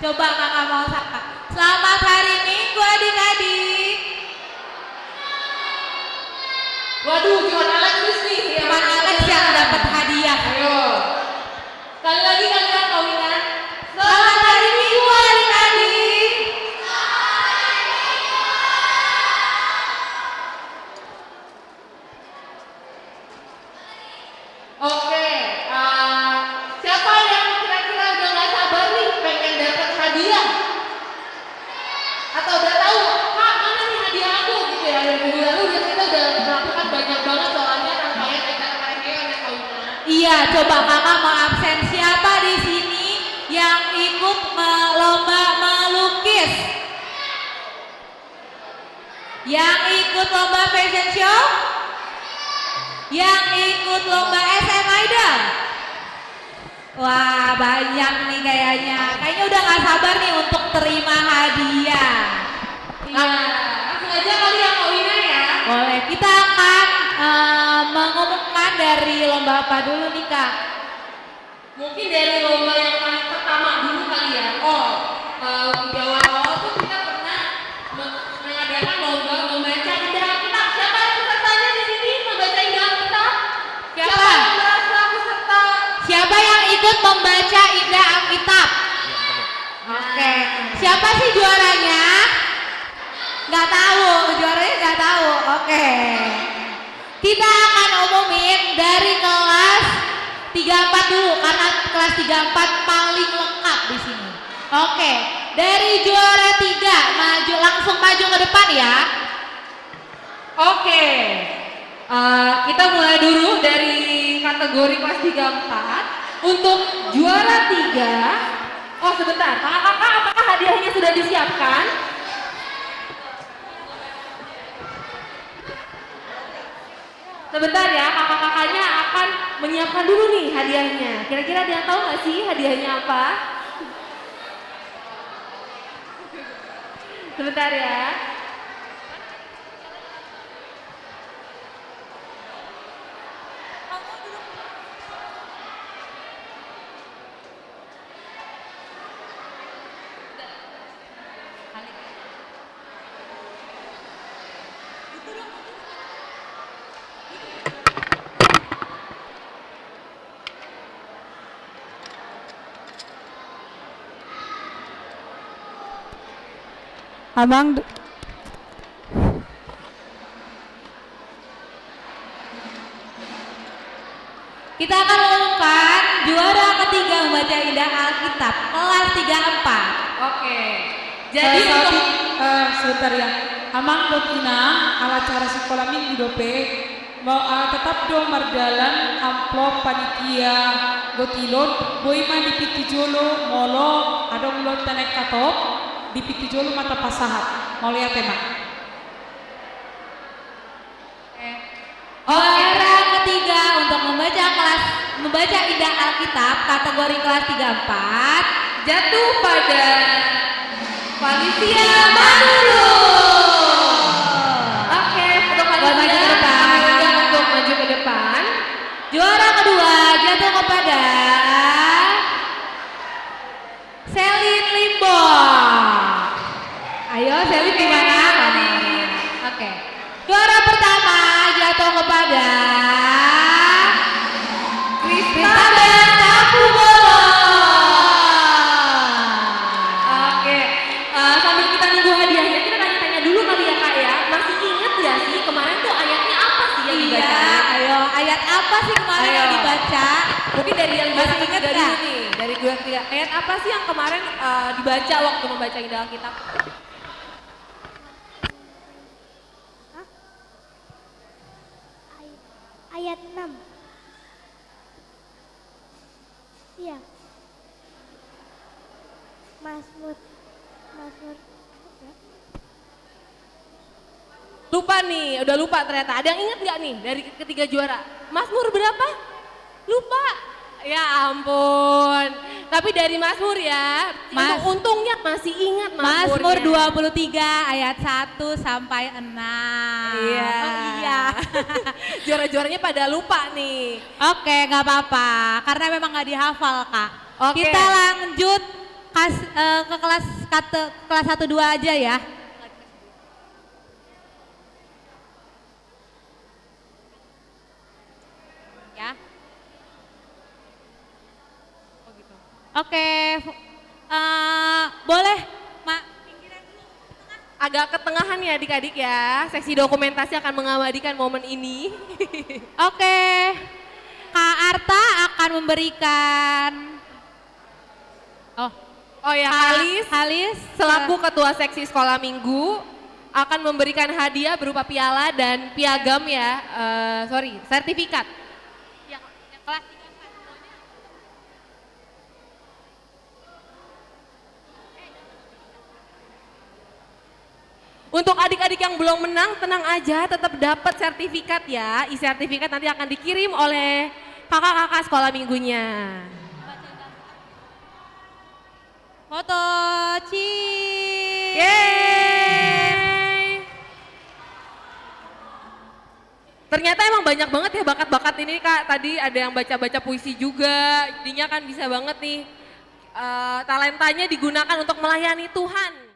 Coba kakak mau sapa? Selamat hari Minggu, adik-adik. Waduh, cuman Alex nih yang Cuman Alex yang dapat hadiah. Ayo. Sekali lagi kalian, kawinan. Selamat hari Minggu, adik-adik. Oke, eh, siapa yang kira-kira udah nggak sabar nih pengen dapat hadiah? Atau udah tahu, "Kak, mana nih hadiah aku?" gitu ya. Dari minggu lalu udah, kita udah melakukan banyak banget soalnya rangkaian acara Kareheon ya, kawinan. Iya, coba kakak mau absen. Siapa di sini yang ikut me-, lomba melukis? Yang ikut lomba fashion show? Yang ikut lomba S M Idol? Wah, banyak nih kayaknya. Kayaknya udah nggak sabar nih untuk terima hadiah. Iya, langsung aja kali ya, Kak Wina, ya. Boleh, kita akan, eh, mengumumkan dari lomba apa dulu nih, Kak? Mungkin dari lomba yang paling pertama dulu kali ya. Oh, eh, di awal-awal tuh kita pernah me-, mengadakan lomba membaca Indah Alkitab. Siapa yang pesertanya di sini membaca Indah Alkitab? Siapa? Siapa yang merasa peserta? Siapa yang ikut membaca Indah Alkitab? Oke. Siapa sih juaranya? Nggak tahu, juaranya nggak tahu. Oke. Kita akan umumin dari kelas tiga empat dulu, karena kelas tiga empat paling lengkap di sini. Oke, dari juara tiga maju, langsung maju ke depan ya. Oke, eh, kita mulai dulu dari kategori kelas tiga empat. Untuk juara tiga, oh sebentar, kakak-kakak, apakah hadiahnya sudah disiapkan? Sebentar ya, kakak-kakaknya akan menyiapkan dulu nih hadiahnya. Kira-kira ada yang tahu nggak sih hadiahnya apa? Sebentar ya. Amang d-, Kita akan mengumumkan juara ketiga membaca Indah Alkitab kelas tiga empat. Oke. Jadi, eh, untuk saat i-, eh, sebentar ya. Amang dohot inang, ala acara sikola minggu dope, mau, eh, tetap do mardalan amplop panitia gotilon, boi ma di pintu jolo molo adong lotta naeng hatop, di pintu jolo ma tapasahat. Mauliate ma. Oke. Juara ketiga untuk membaca kelas, membaca Indah Alkitab kategori kelas tiga empat jatuh pada Falicia Manurung. Oke, untuk Falicia, maju ke depan. Kami undang untuk maju ke depan. Juara kedua jatuh kepada Selin Limbong. Ayo, Selin di mana? Selin. Oke. Juara pertama jatuh kepada Kristabel Tapubolon. Oke. Eh, sambil kita nunggu hadiahnya, kita tanya-tanya dulu kali ya, Kak, ya. Masih inget nggak sih kemarin tuh ayatnya apa sih yang dibaca? Iya, ayo. Ayat apa sih kemarin yang dibaca? Ayo. Mungkin dari yang juara ketiga dulu nih, dari juara ketiga. Ayat apa sih yang kemarin, eh, dibaca waktu membaca Indah Alkitab? Hah? Ay-, ayat enam. Iya. Mazmur, Mazmur. Lupa nih, udah lupa ternyata. Ada yang inget nggak nih dari ketiga juara? Mazmur berapa? Lupa. Ya ampun. Tapi dari Mazmur ya. Mas-, untung-, untungnya masih ingat Mazmurnya. Mazmur dua puluh tiga ayat satu sampai enam. Iya. Oh, iya. Juara-juaranya pada lupa nih. Oke, nggak apa-apa. Karena memang nggak dihafal, Kak. Oke. Kita lanjut Kas-, eh, ke kelas kate-, kelas satu dua aja ya. Ya. Oh gitu. Oke, fu-, eh, boleh, Mak, pinggiran dulu. Agak ketengahan ya adik-adik ya. Seksi dokumentasi akan mengabadikan momen ini. Oke. Kak Arta akan memberikan Oh. Oh ya, Kak Halis, Halis, selaku eh, ketua seksi sekolah minggu akan memberikan hadiah berupa piala dan piagam ya, eh, sorry, sertifikat. Yang, yang kelas tiga empat semuanya. Untuk adik-adik yang belum menang, tenang aja, tetap dapat sertifikat ya. Isi sertifikat nanti akan dikirim oleh kakak-kakak sekolah minggunya. Foto, cik. Yeay. Ternyata emang banyak banget ya bakat-bakat ini, Kak. Tadi ada yang baca-baca puisi juga, jadinya kan bisa banget nih, eh, talentanya digunakan untuk melayani Tuhan.